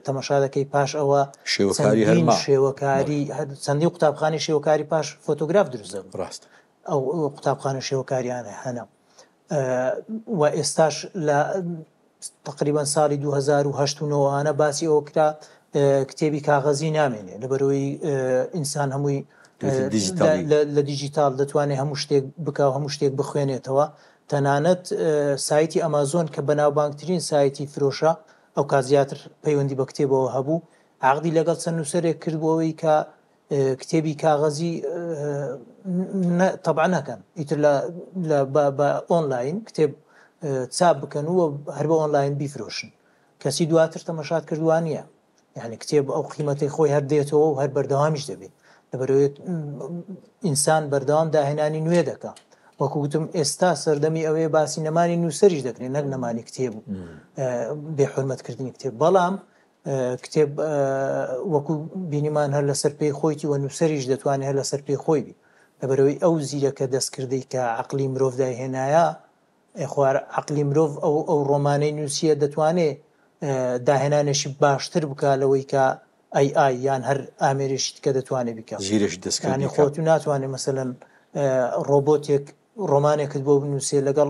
تەمەشا دەکەی پاش ئەوە شێوەکاری هەر چەندین ما. شێوەکاری هەر چەندین قوتابخانەی شێوەکاری پاش فۆتۆگراف دروست دەبن ڕاستە. ئەو قوتابخانە شێوەکاریانە هەنە و ئێستاش لە تقریبا ساڵی 2008 و 9 ئانە باسی ئەوە کرا کتێبی کاغەزی نامێنێ لەبەرەوەی ئینسان هەمووی دیجیتاڵی لە دیجیتاڵ دەتوانێت هەموو شتێک بکا و هەموو شتێک بخوێنێتەوە تەنانەت سایتی ئەمازۆن کە بەناوبانگترین سایتی فرۆشە ئەوکات زیاتر پەیوەندی بە کتێبەوە هەبوو عەقدی لەگەڵ چەند نووسەرێک کرد بۆ ئەوەی کە کتێبی کاغەزی تەبع نەکەن ئیتر لە بە ئۆنلاین کتێب چاپ بکەن و هەر بە ئۆنلاین بیفرۆشن کەچی دواتر تەمەشات کرد وانییە یعنی کتێب ئەو قیمەتەی خۆی هەر دێتەوە و هەر بەردەوامیش دەبێت لەبەرەوەی ئینسان بەردەوام داهێنانی نوێ دەکا وەکو گوتم ئێستا سەردەمی ئەوەیە باسی نەمانی نووسەریش دەکرێت نەک نەمانی کتێب و بێحورمەتکردنی کتێب بەڵام کتێب وەکو بینیمان هەر لەسەر پێی خۆیتی و نووسەریش دەتوانێت هەر لەسەر پێی خۆی بی لەبەرەوەی ئەو زیرەکە دەستکردەی کە عەقلی مرۆڤ دایهێنایە خوار عەقلی مرۆڤ ئەو ئەو ڕۆمانەی نووسیە دەتوانێ داهێنانێکی باشتر بکا لەوەی کە ئەی ئای یان هەر ئامێرێکی تکە دەتوانێ بیکا زیرەکی دەستکرد یانی بیکا. خۆ تو ناتوانێ مەسەلەن ڕۆبۆتێک. ڕۆمانێکت بۆ بنووسێ لەگەڵ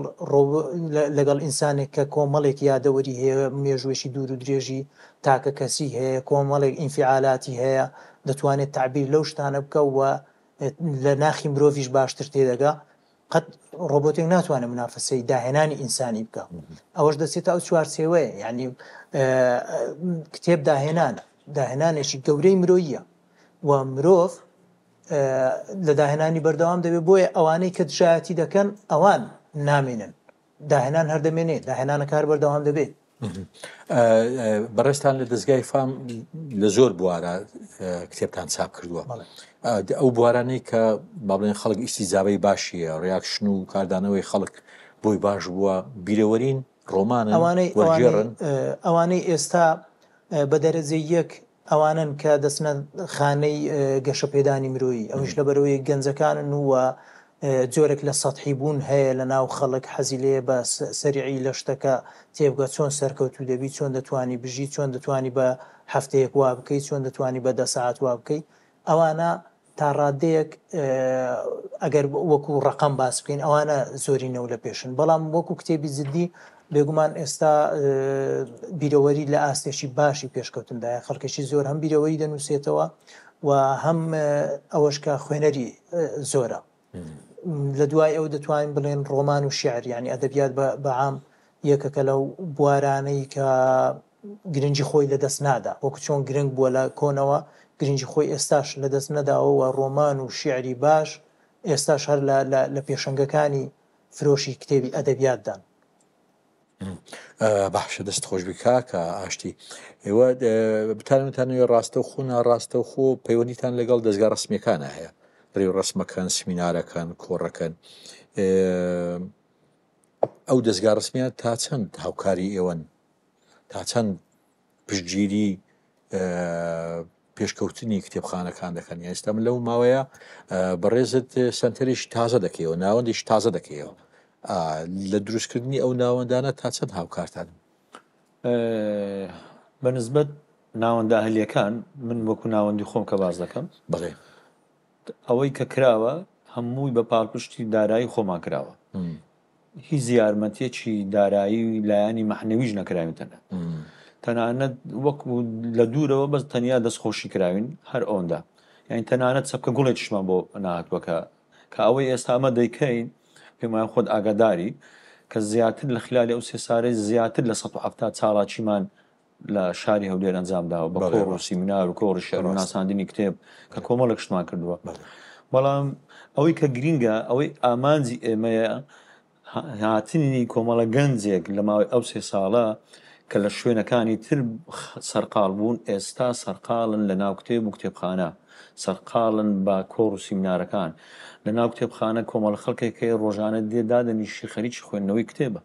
لەگەڵ ئینسانێک کە کۆمەڵێک یادەوەری هەیە، مێژووێکی دوور و درێژی تاکەکەسی هەیە، کۆمەڵێک ئینفیعالاتی هەیە، دەتوانێت تەعبیر لەو شتانە بکا و لە ناخی مرۆڤیش باشتر تێدەگا، قەت ڕۆبۆتێک ناتوانێت منافەسەی داهێنانی ئینسانی بکا. ئەوەش دەچێتە ئەو چوارچێوەیە، یعنی کتێب داهێنانە، داهێنانێکی گەورەی مرۆییە و مرۆڤ لە داهێنانی بەردەوام دەبێت، بۆیە ئەوانەی کە دژایەتی دەکەن ئەوان نامێنن، داهێنان هەر دەمێنێت، داهێنانەکە هەر بەردەوام دەبێت. بەڕێزتان لە دەزگای فام لە زۆر بوارە کتێبتان چاپ کردووە. ئەو بوارانەی کە با بڵێن خەڵک ئیستیجابەی باشیە، reaction و کاردانەوەی خەڵک بۆی باش بووە، بیرەوەرین، ڕۆمانن، وەرگێڕن؟ ئەوانەی ئێستا بە دەرەجەی یەک ئەوانەن کە دەچنە خانەی گەشەپێدانی مرۆیی، ئەویش لەبەرئەوەی گەنجەکانن و جۆرێک لە سەتحی بوون هەیە لە ناو خەڵک، حەزی لێیە بە سەریعی لە شتەکە تێبگا، چۆن سەرکەوتوو دەبی، چۆن دەتوانی بژی، چۆن دەتوانی بە هەفتەیەک وا بکەی، چۆن دەتوانی بە دە سەعات وا بکەی، ئەوانە تا ڕادەیەک ئەگەر وەکو ڕەقەم باس بکەین ئەوانە زۆرینە و لە پێشن، بەڵام وەکو کتێبی جدی بێگومان ئێستا بیرەوەری لە ئاستێکی باشی پێشکەوتندایە، خەڵکێکی زۆر هەم بیرەوەری دەنووسێتەوە و هەم ئەوەش کە خوێنەری زۆرە. لە دوای ئەو دەتوانین بڵێن ڕۆمان و شیعر یانی ئەدەبیات بە عام یەکەکە لەو بوارانەی کە گرنگی خۆی لەدەست نادا، وەکو چۆن گرنگ بووە لە کۆنەوە، گرنگی خۆی ئێستاش لەدەست نەداوە و ڕۆمان و شیعری باش ئێستاش هەر لە پێشەنگەکانی فرۆشی کتێبی ئەدەبیاتدان. باشە دەست خۆشبی کاکە ئاشتی ئێوە بتانوتانەوە ڕاستەوخۆ ناڕاستەوخۆ پەیوەندیتان لەگەڵ دەزگا ڕسمیەکانە هەیە ڕێ ڕسمەکان سمینارەکان کۆڕەکەن ئەو دەزگا ڕسمیان تا چەند هاوکاری ئێوەن تا چەند پشتگیری پێشکەوتنی کتێبخانەکان دەکەن ئێستا من لەو ماوەیە بەڕێزت سنتەرێکی تازە دەکەیەوە ناوەندێکی تازە دەکەیەوە لە دروستکردنی ئەو ناوەندانە تا چەند هاوکارتان بە نسبەت ناوەندە ئەهلیەکان من وەکو ناوەندی خۆم کە باز دەکەم بەڵێ ئەوەی کە کراوە هەمووی بە پاڵپشتی دارایی خۆمان کراوە هیچ یارمەتیەکی دارایی و لایەنی مەعنەویش نەکراوین تەنە تەنانەت وەک لە دوورەوە بەس تەنیا دەستخۆشی کراوین هەر ئەوەندە یعنی تەنانەت چەپکە گوڵێکیشمان بۆ نهاتووە کە کە ئەوەی ئێستا ئەمە دەیکەین پێم وایە خۆت ئاگاداری کە زیاتر لە خلالی ئەو سێ سارەی زیاتر لە 170 چاڵاکیمان لە شاری هەولێر ئەنجام داوە بە کۆڕ و سیمینار و کۆڕی شعر و ناساندنی کتێب کە کۆمەڵێک شتمان کردووە بەڵام ئەوەی کە گرینگە ئەوەی ئامانجی ئێمەیە هاتنی کۆمەڵە گەنجێک لە ماوەی ئەو سێ ساڵە کە لە شوێنەکانی تر سەرقاڵ بوون ئێستا سەرقاڵن لە ناو کتێب و کتێبخانە سەرقاڵن بە کۆڕ و سیمینارەکان لە ناو کتێبخانە کۆمەڵە خەڵکێک هەیە ڕۆژانە دێ دادەنیشی خەریکی خوێندنەوەی کتێبە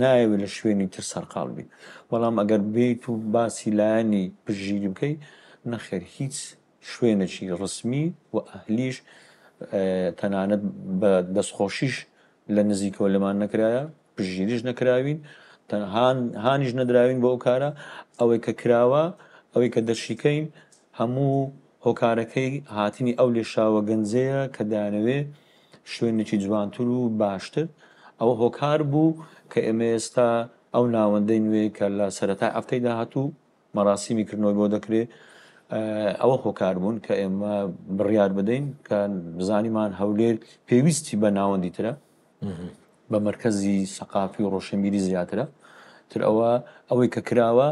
نایەوێت لە شوێنی تر سەرقاڵ بی بەڵام ئەگەر بێیت و باسی لایەنی پشتگیری بکەی نەخێر هیچ شوێنێکی ڕسمی و ئەهلیش تەنانەت بە دەستخۆشیش لە نزیکەوە لێمان نەکرایە پشتگیریش نەکراوین هان هانیش نەدراوین بۆ ئەو کارە ئەوەی کە کراوە ئەوەی کە دەشیکەین هەموو هۆکارەکەی هاتنی ئەو لێشاوە گەنجەیە کە دەیانەوێ شوێنێکی جوانتر و باشتر، ئەوە هۆکار بوو کە ئێمە ئێستا ئەو ناوەندەی نوێ کە لە سەرەتای هەفتەی داهاتوو مەراسیمی کردنەوەی بۆ دەکرێ ئەوە هۆکار بوون کە ئێمە بڕیار بدەین کە زانیمان هەولێر پێویستی بە ناوەندی ترە. بە مەرکەزی سەقافی و ڕۆشنبیری زیاترە تر ئەوە ئەوەی کە کراوە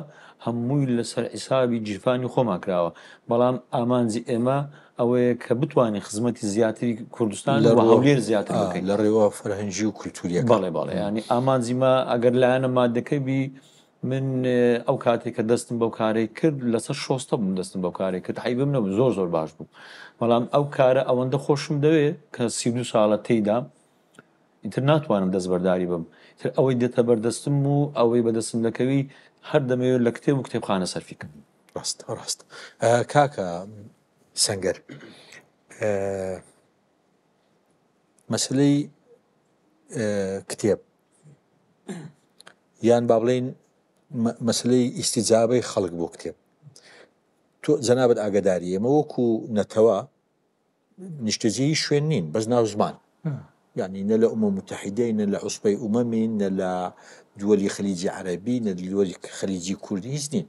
هەمووی لەسەر حیسابی گیرفانی خۆمان کراوە بەڵام ئامانجی ئێمە ئەوەیە کە بتوانین خزمەتی زیاتری کوردستان لە و هەولێر زیاتر بکەین لە ڕێوە فەرهەنگی و کولتوریەکە بەڵێ بەڵێ ینی ئامانجی مە ئەگەر لایەنە مادەکەی بی من ئەو کاتێک کە دەستم بەو کارەی کرد لەسەر شۆستە بووم دەستم بەو کارەی کرد عەیبم نەبوو زۆر زۆر باش بوو بەڵام ئەو کارە ئەوەندە خۆشم دەوێ کە 32 ساڵە تێیدام ئیتر ناتوانم دەستبەرداری بم ئیتر ئەوەی دێتە بەردەستم و ئەوەی بەدەستم دەکەوی هەر دەمەوێت لە کتێب و کتێبخانە سەرفی کەم. ڕاست ڕاست کاکە سەنگەر مەسلەی کتێب یان با بڵێین مەسلەی ئیسیجابەی خەڵک بۆ کتێب تۆ جەنابەت ئاگداری ئێمە وەکو نەتەوە نیشتەجێی شوێن نین بەس ناو زمان. یانی نە لە ئومەم موتەحیدەین، نە لە عوسبەی ئومەمین، نە لە دووەلی خەلیجی عەرەبی، نە دووەلی خەلیجی کوردی هیچ نین.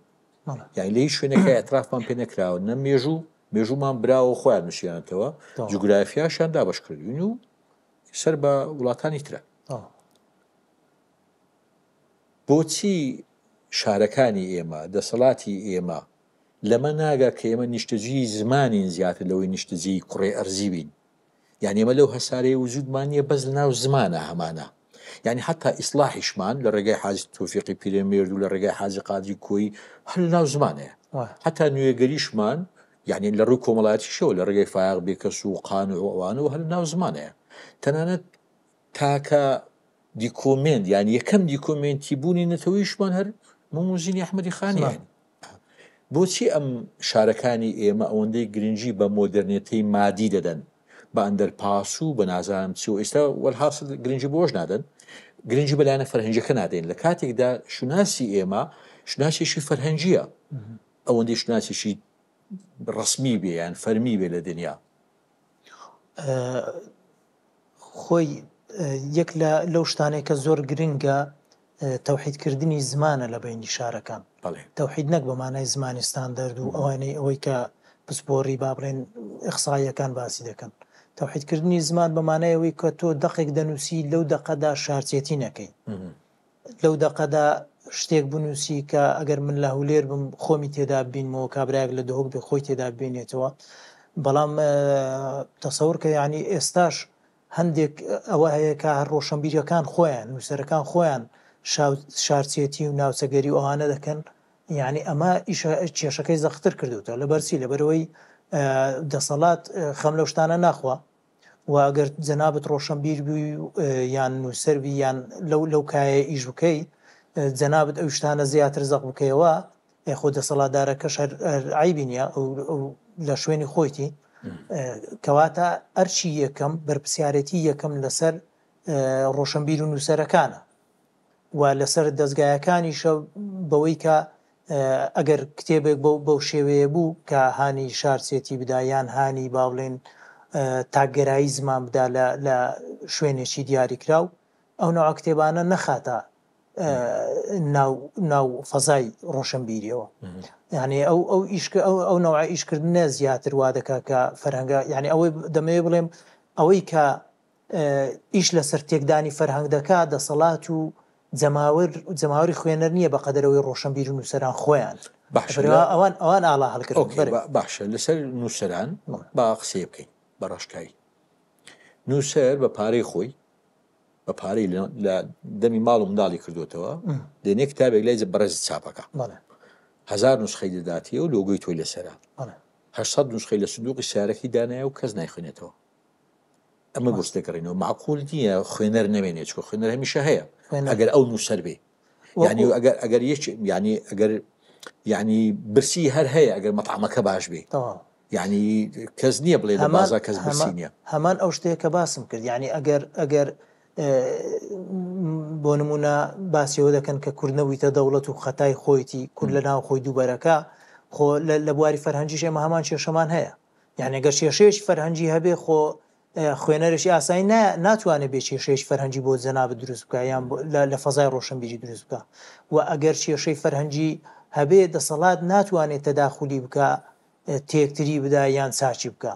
یانی لە هیچ شوێنێکا ئیعترافمان پێ نەکراوە، نە مێژوو، مێژوومان براوە و خۆیان نووسیانەتەوە، جوگرافیاشیان دابەش کردووین و سەر بە وڵاتانی ترە. بۆچی شارەکانی ئێمە، دەسەڵاتی ئێمە لەمە ناگا کە ئێمە نیشتەجێی زمانین زیاتر لەوەی نیشتەجێی کوڕەی ئەرزی بین؟ یانی ئێمە لەو هەسارەیە وجودمان نییە بەس لەناو زمانە هەمانە. یانی حتا ئیسلاحیشمان لە ڕێگای حاجی تۆفیقی پیرەمێرد و لە ڕێگای حاجی قادری کۆیی هەر لەناو زمانەیە. حتا نوێگەریشمان یانی لە ڕووی کۆمەڵایەتیشەوە لە ڕێگای فایەق بێکەس و قانع و ئەوانەوە هەر لەناو زمانەیە. تەنانەت تاکە دیکۆمێنت یان یەکەم دیکۆمێنتی بوونی نەتەوەیشمان هەر مەم و زینی ئەحمەدی خانی یانی بۆچی ئەم شارەکانی ئێمە ئەوەندەی گرنگی بە مۆدێرنێتەی مادی دەدەن بە ئەندەرپاس و بە نازانم چی و ئێستا وەلحاسڵ گرنگی بۆش نادەن گرنگی بە لایەنە فەرهەنگیەکە نادەین لە کاتێکدا شوناسی ئێمە شوناسێکی فەرهەنگیە ئەوەندەی شوناسێکی ڕسمی بێ یان فەرمی بێ لە دنیا. خۆی یەک لە لەو شتانەی کە زۆر گرنگە تەوحیدکردنی زمانە لە بەینی شارەکان. تەوحید نەک بە مانای زمانی ستاندەرد و ئەوانەی ئەوەی کە پسپۆڕی با بڵێن ئیخساییەکان باسی دەکەن. تەوحیدکردنی زمان بە مانای ئەوەی کە تۆ دەقێک دەنووسی لەو دەقەدا شارچێتی نەکەی. لەو دەقەدا شتێک بنووسی کە ئەگەر من لە هەولێر بم خۆمی تێدا ببینمەوە، کابرایەک لە دهۆک بێ خۆی تێدا ببینێتەوە. بەڵام تەسەور کە یانی ئێستاش هەندێک ئەوە هەیە کە هەر ڕۆشنبیرەکان خۆیان، نووسەرەکان خۆیان شارچێتی و ناوچەگەری و ئەوانە دەکەن، یانی ئەمە ئیشە کێشەکەی زەقتر کردوتە. لەبەر چی؟ لەبەرئەوەی دەسەڵات خەم لەو شتانە ناخوا. و ئەگەر جەنابت ڕۆشەنبیر بووی یان نووسەر بی یان لەو لەو کایەیە ئیش بکەی جەنابت ئەو شتانە زیاتر زەق بکەیەوە ئێ خۆ دەسەڵاتدارەکەش هەر هەر عەیبی نییە ئەو ئەو لە شوێنی خۆیتی کەواتە ئەرکی یەکەم بەرپرسیارێتی یەکەم لەسەر ڕۆشنبیر و نووسەرەکانە و لەسەر دەزگایەکانیشە بەوەی کە ئەگەر کتێبێک بەو بەو شێوەیە بوو کە هانی شارچێتی بدا یان هانی با بڵێن تاکگەرایی زمان بدا لە لە شوێنێکی دیاریکراو ئەو نەوعە کتێبانە نەخاتە ناو ناو فەزای ڕۆشنبیریەوە یعنی ئەو ئەو ئیش ئەو ئەو نەوعە ئیشکردنە زیاتر وا دەکا کە فەرهەنگە یعنی ئەوەی دەمەوێ بڵێم ئەوەی کە ئیش لەسەر تێکدانی فەرهەنگ دەکا، دەسەڵات و جەماوەر جەماوەری خوێنەر نییە بە قەدەر ئەوەی ڕۆشەنبیر و نووسەران خۆیان. باشە لە ئەوان ئەوان ئاڵا هەڵگرن. ئۆکەی بەرێ. باشە لەسەر نووسەران با قسەیە بکەین بە ڕاشکاوی. نووسەر بە پارەی خۆی بە پارەی لە دەمی ماڵ و منداڵی کردوێتەوە دێنێ کتابێک لای بەڕێزت چاپەکە هەزار نوسخەی دەداتیە و لۆگۆی تۆی لەسەرە 800 نوسخەی لە سندوقی سیارەکەی دانایە و کەس نایخوێنێتەوە ئەمە بۆچ دەگەڕینەوە معقول نییە خوێنەر نەمێنێت چکە خوێنەر هەمیشە هەیە ئەگەر ئەو نووسەر بێ ینی ئەگەر ئەگەر یەک ینی ئەگەر ینی برسی هەر هەیە ئەگەر مەطعمەکە باش بێ ینی کەس نییە بڵێ لە بازا کەس برسی نییە هەمان ئەو شتەیە کە باسم کرد ینی ئەگەر ئەگەر بۆ نمونە باسیەوە دەکەن کە کورد نەبوویتە دەوڵەت و خەتای خۆیتی کورد لە ناو خۆی دووبەرەکە خۆ لە بواری فەرهەنگیش ئێمە هەمان کێشەمان هەیە یانی گەر کێشەیەکی فەرهەنگی هەبێ خۆ خوێنەرێکی ئاسایی ناتوانێت بێ کێشەیەکی فەرهەنگی بۆ جەنابت دروست بکە یان لە فەزای ڕۆشنبیری دروست بکە و ئەگەر کێشەی فەرهەنگی هەبێ دەسەڵات ناتوانێت تەداخولی بکە تێکتری بدا یان چاکی بکە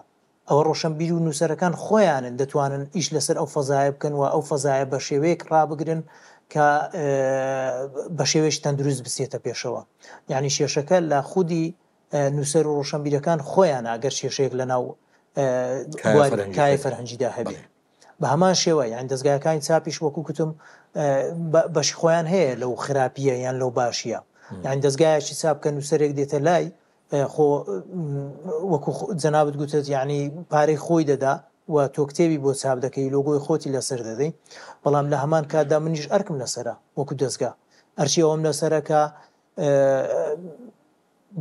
ئەوە ڕۆشنبیر و نووسەرەکان خۆیانن دەتوانن ئیش لەسەر ئەو فەزایە بکەن و ئەو فەزایە بە شێوەیەک ڕابگرن کە بە شێوەیەکی تەندروست بچێتە پێشەوە یعنی کێشەکە لە خودی نووسەر و ڕۆشنبیرەکان خۆیانە گەر کێشەیەک لە ناو کایە فەرهەنگیدا هەبێ بە هەمان شێوە یان دەستگاکانی چاپیش وەکو کوتم بەشی خۆیان هەیە لەو خراپیە یان لەو باشیە یان دەستگایەکی چاپ کە نووسەرێک دێتە لای خۆ وەکو جەنابت گوتت یعنی پارەی خۆی دەدا و تۆ کتێبی بۆ چاپ دەکەی لۆگۆی خۆتی لەسەر دەدەی بەڵام لە هەمان کاتدا منیش ئەرکم لەسەرە وەکو دەستگا ئەرچی ئەوم لەسەرە کە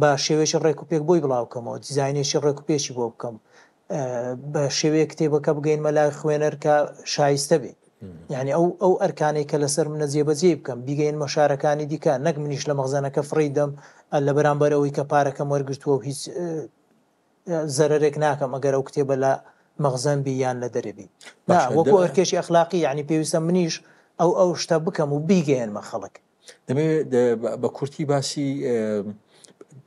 بە شێوەیەکی ڕێک و پێک بۆی بڵاو کەمەوە، دیزاینێکی ڕێک و پێکی بۆ بکەم، بە شێوەیەک کتێبەکە بگەینمە لای خوێنەر کە شایستە بێ. یعنی ئەو ئەو ئەرکانەی کە لەسەر منە جێبەجێی بکەم، بیگەینمە شارەکانی دیکە، نەک منیش لە مەخزەنەکە فڕێی دەم لە بەرامبەر ئەوەی کە پارەکەم وەرگرتووە و هیچ زەرەرێک ناکەم ئەگەر ئەو کتێبە لە مەخزەن بی یان لە دەرێ بی. نا باشە وەکو ئەرکێکی ئەخلاقی یانی پێویستە منیش ئەو ئەو شتە بکەم و بیگەیەنمە خەڵک. دەمەوێت بە کورتی باسی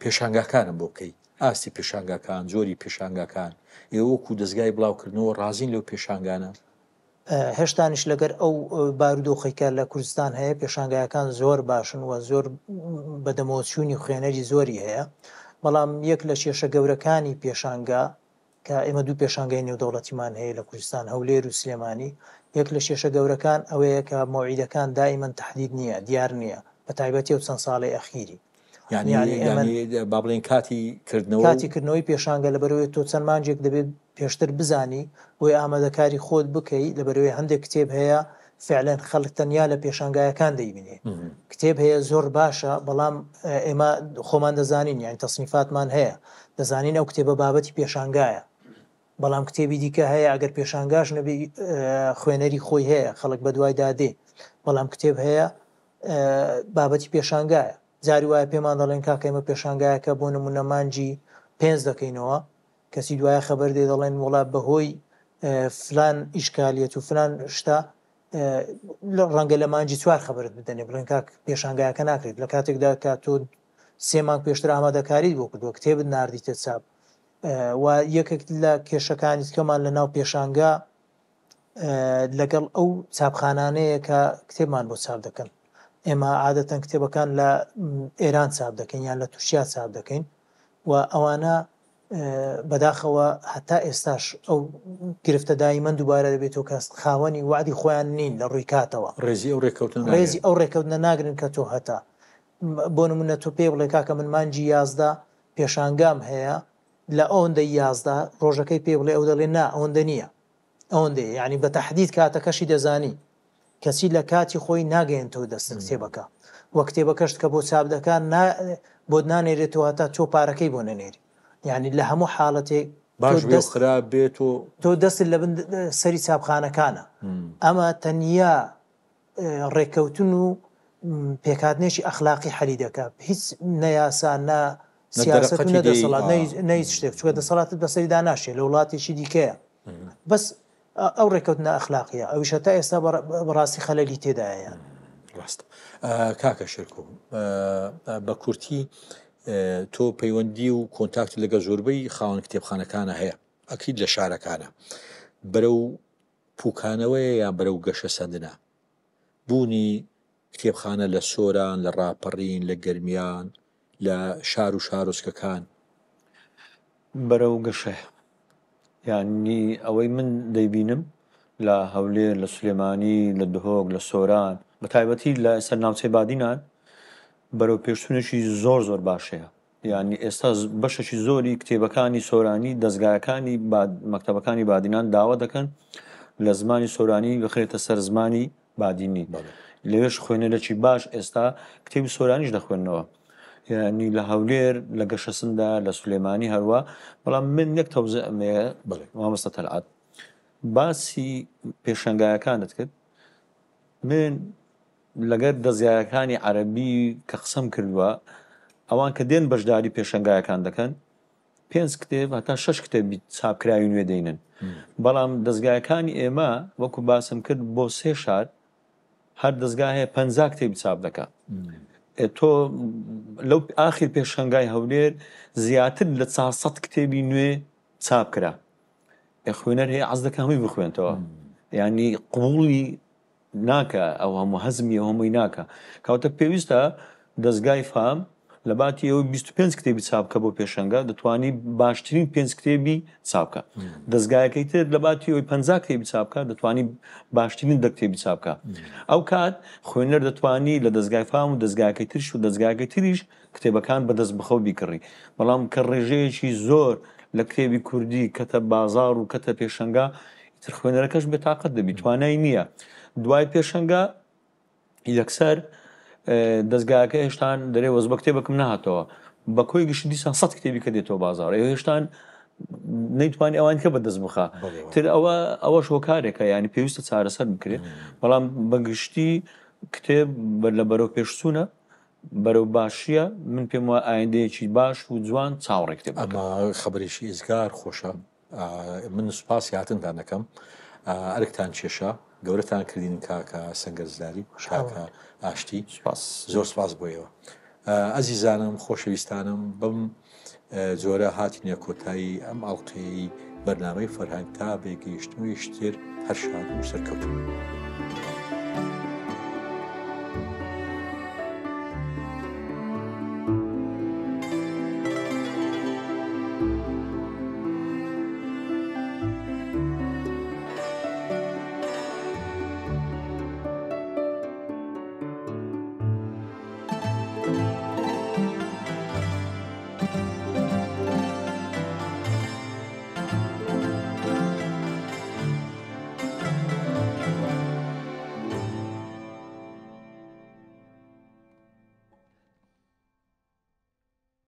پێشانگاکانم بۆ بکەی ئاستی پێشانگاکان جۆری پێشانگاکان ئێوە وەکو دەزگای بڵاوکردنەوە ڕازین لەو پێشانگانە؟ هێشتانیش لەگەر ئەو بارودۆخەی کە لە کوردستان هەیە پێشانگایەکان زۆر باشن و زۆر بەدەمەوەچوونی خوێنەری زۆری هەیە بەڵام یەک لە کێشە گەورەکانی پێشانگا کە ئێمە دوو پێشانگای نێودەوڵەتیمان هەیە لە کوردستان هەولێر و سلێمانی یەک لە کێشە گەورەکان ئەوەیە کە مەوعیدەکان دائیمەن تەحدید نییە دیار نییە بە تایبەتی ئەو چەند ساڵەی ئەخیری یعنی یعنی ئێمە یعنی با بڵێین کاتی کردنەوە و کاتی کردنەوەی پێشانگە لەبەرئەوەی تۆ چەند مانگێک دەبێت پێشتر بزانی بۆی ئامادەکاری خۆت بکەی لەبەرئەوەی هەندێک کتێب هەیە فعلەن خەڵک تەنیا لە پێشانگایەکان دەیبینێ کتێب هەیە زۆر باشە بەڵام ئێمە خۆمان دەزانین یانی تەسنیفاتمان هەیە دەزانین ئەو کتێبە بابەتی پێشانگایە بەڵام کتێبی دیکە هەیە ئەگەر پێشانگاش نەبی خوێنەری خۆی هەیە خەڵک بەدوایدا دێ بەڵام کتێب هەیە بابەتی پێشانگایە جاری وایە پێمان دەڵێن کاکە ئێمە پێشانگایەکە بۆ نمونە مانگی پێنج دەکەینەوە کەچی دوایە خەبەر دێ دەڵێن وڵا بەهۆی فلان ئیشکالیەت و فلان شتە ڕەنگە لە مانگی چوار خەبەرت بدەنێ بڵێن کاک پێشانگایەکە ناکرێت لە کاتێکدا کە تۆ سێ مانگ پێشتر ئامادەکاریت بۆ کردووە کتێبت ناردیتە چاپ و یەکێک لە کێشەکانی کەمان لە ناو پێشانگا لەگەڵ ئەو چاپخانانەیە کە کتێبمان بۆ چاپ دەکەن ئێمە عادەتەن کتێبەکان لە ئێران چاپ دەکەین یان لە تورکیا چاپ دەکەین و ئەوانە بەداخەوە هەتا ئێستاش ئەو گرفتە دایمەن دووبارە دەبێتەوە کە خاوەنی وەعدی خۆیان نین لە ڕووی کاتەوە. ڕێزی ئەو ڕێککەوتنە ناگرن. ڕێزی ئەو ڕێککەوتنە ناگرن کە تۆ هەتە. بۆ نموونە تۆ پێی بڵێ کاکە من مانگی 11 پێشانگام هەیە لە ئەوەندەی 11 ڕۆژەکەی پێ بڵێ ئەو دەڵێ نا ئەوەندە نییە. ئەوەندەیە یانی بە تەحدید کاتەکەشی دەزانی کەچی لە کاتی خۆی ناگەیەنتەوە دەستت کتێبەکە و کتێبەکەشت کە بۆ چاپ دەکا نا بۆت نانێرێتەوە هەتا تۆ پارەکەی بۆ نەنێری یانی لە هەموو حاڵەتێک تۆ باش بێ و دەست خراپ بێ تۆ تۆ دەستت لە بن سەری چاپخانەکانە ئەمە تەنیا ڕێککەوتن و پێکهاتنێکی ئەخلاقی حەلی دەکا هیچ نە یاسا نە نە سیاسەت و دەرەقەتی نە دێی دەسەڵات ئا نە هیچ شتێک چونکە دەسەڵاتت بەسەریدا ناشێ لە وڵاتێکی دیکەیە بەس ئەو ڕێککەوتنە ئەخلاقیە ئەویش هەتا ئێستا بەڕاستی خەلەلی تێدایە یان. ڕاستە کاکە شێرکۆ بە کورتی تۆ پەیوەندی و کۆنتاکت لەگەڵ زۆربەی خاوەن کتێبخانەکانە هەیە ئەکید لە شارەکانە بەرەو پوکانەوەیە یان بەرەو گەشەسەندنە بوونی کتێبخانە لە سۆران، لە ڕاپەڕین، لە گەرمیان، لە شار و شارۆچکەکان. بەرەو گەشەیە. یانی ئەوەی من دەیبینم لە هەولێر، لە سلێمانی، لە دهۆک، لە سۆران، بە تایبەتی لە ئێستا ناوچەی بادینان بەرەو پێشچوونێکی زۆر زۆر باش هەیە. یانی ئێستا بەشێکی زۆری کتێبەکانی سۆرانی دەزگایەکانی مەکتەبەکانی بادینان داوا دەکەن لە زمانی سۆرانی بخرێتە سەر زمانی بادینی لەوێش خوێنەرێکی باش ئێستا کتێبی سۆرانیش دەخوێنەوە یعنی لە هەولێر لە گەشەسندا لە سلێمانی هەروە بەڵام من یەک تەوزە ئەمەیە مامۆستا تەلعات باسی پێشەنگایەکانت کرد من لەگەر دەزگایەکانی عەرەبی کە قسەم کردووە ئەوان کە دێن بەشداری پێشەنگایەکان دەکەن پێنج کتێب هەتا شەش کتێبی چاپکراوی نوێ دەینن بەڵام دەزگایەکانی ئێمە وەکو باسم کرد بۆ سێ شار هەر دەزگا هەیە پ کتێبی چاپ دەکا تۆ لەو ئاخیر پێشەنگای هەولێر زیاتر لە 400 کتێبی نوێ چاپ کرا خوێنەر هەیە عەز دەکە هەمووی بخوێنتەوە ینی قوبولی ناکا ئەو هەموو هەزمی ئەو هەمووی ناکا کەواتە پێویستە دەزگای فام لە باتی ئەوەی 25 کتێبی چاپ بکە بۆ پێشەنگە دەتوانی باشترین پێنج کتێبی چاپ بکە دەزگایەکەی تر لە باتی ئەوەی 50 کتێبی چاپ بکە دەتوانی باشترین دە کتێبی چاپ بکە ئەو کات خوێنەر دەتوانی لە دەزگای فام و دەزگاکەی ترش و دەزگاکەی تریش کتێبەکان بەدەست بخە و بیکڕی بەڵام کە ڕێژەیەکی زۆر لە کتێبی کوردی کەتە بازاڕ و کەتە پێشەنگا ئیتر خوێنەرەکەش بێتاقەت دەبی توانای نییە دوای پێشەنگا یەکسەر دەستگاکە هێشتان دەرێ وەز بە کتێبەکەم نهاتەوە بە کۆی گشتی دیسان سە کتێبی کە دێتەوە بازار ئێوە هێشتان نەیتوانی ئەوان کە بەدەست بخا تر ئەوە ئەوەش هۆکارێکە ینی پێویستە چارەسەر بکرێت بەڵام بەگشتی کتێب بەر لە بەرەو پێشچوونە بەرەو باشیە من پێم وایە ئایندەیەکی باش و جوان چاوەڕێی کتێب ئەمە خەبەرێکی ئێجگار خۆشە. من سوپاسی هاتنتان دەکەم. ئەرکتان کێشا، گەورەتان کردین کاکە سەنگەر زلاری، کاکە ئاشتی. سوپاس. زۆر سوپاس بۆ ئێوە. ئەزیزانم، خۆشەویستانم، بەم جۆرە هاتینە کۆتایی ئەم ئەڵقەیەی بەرنامەی فەرهەنگ تا بێگەیشتنەوەی شتر هەر شاد و سەرکەوتوو بن.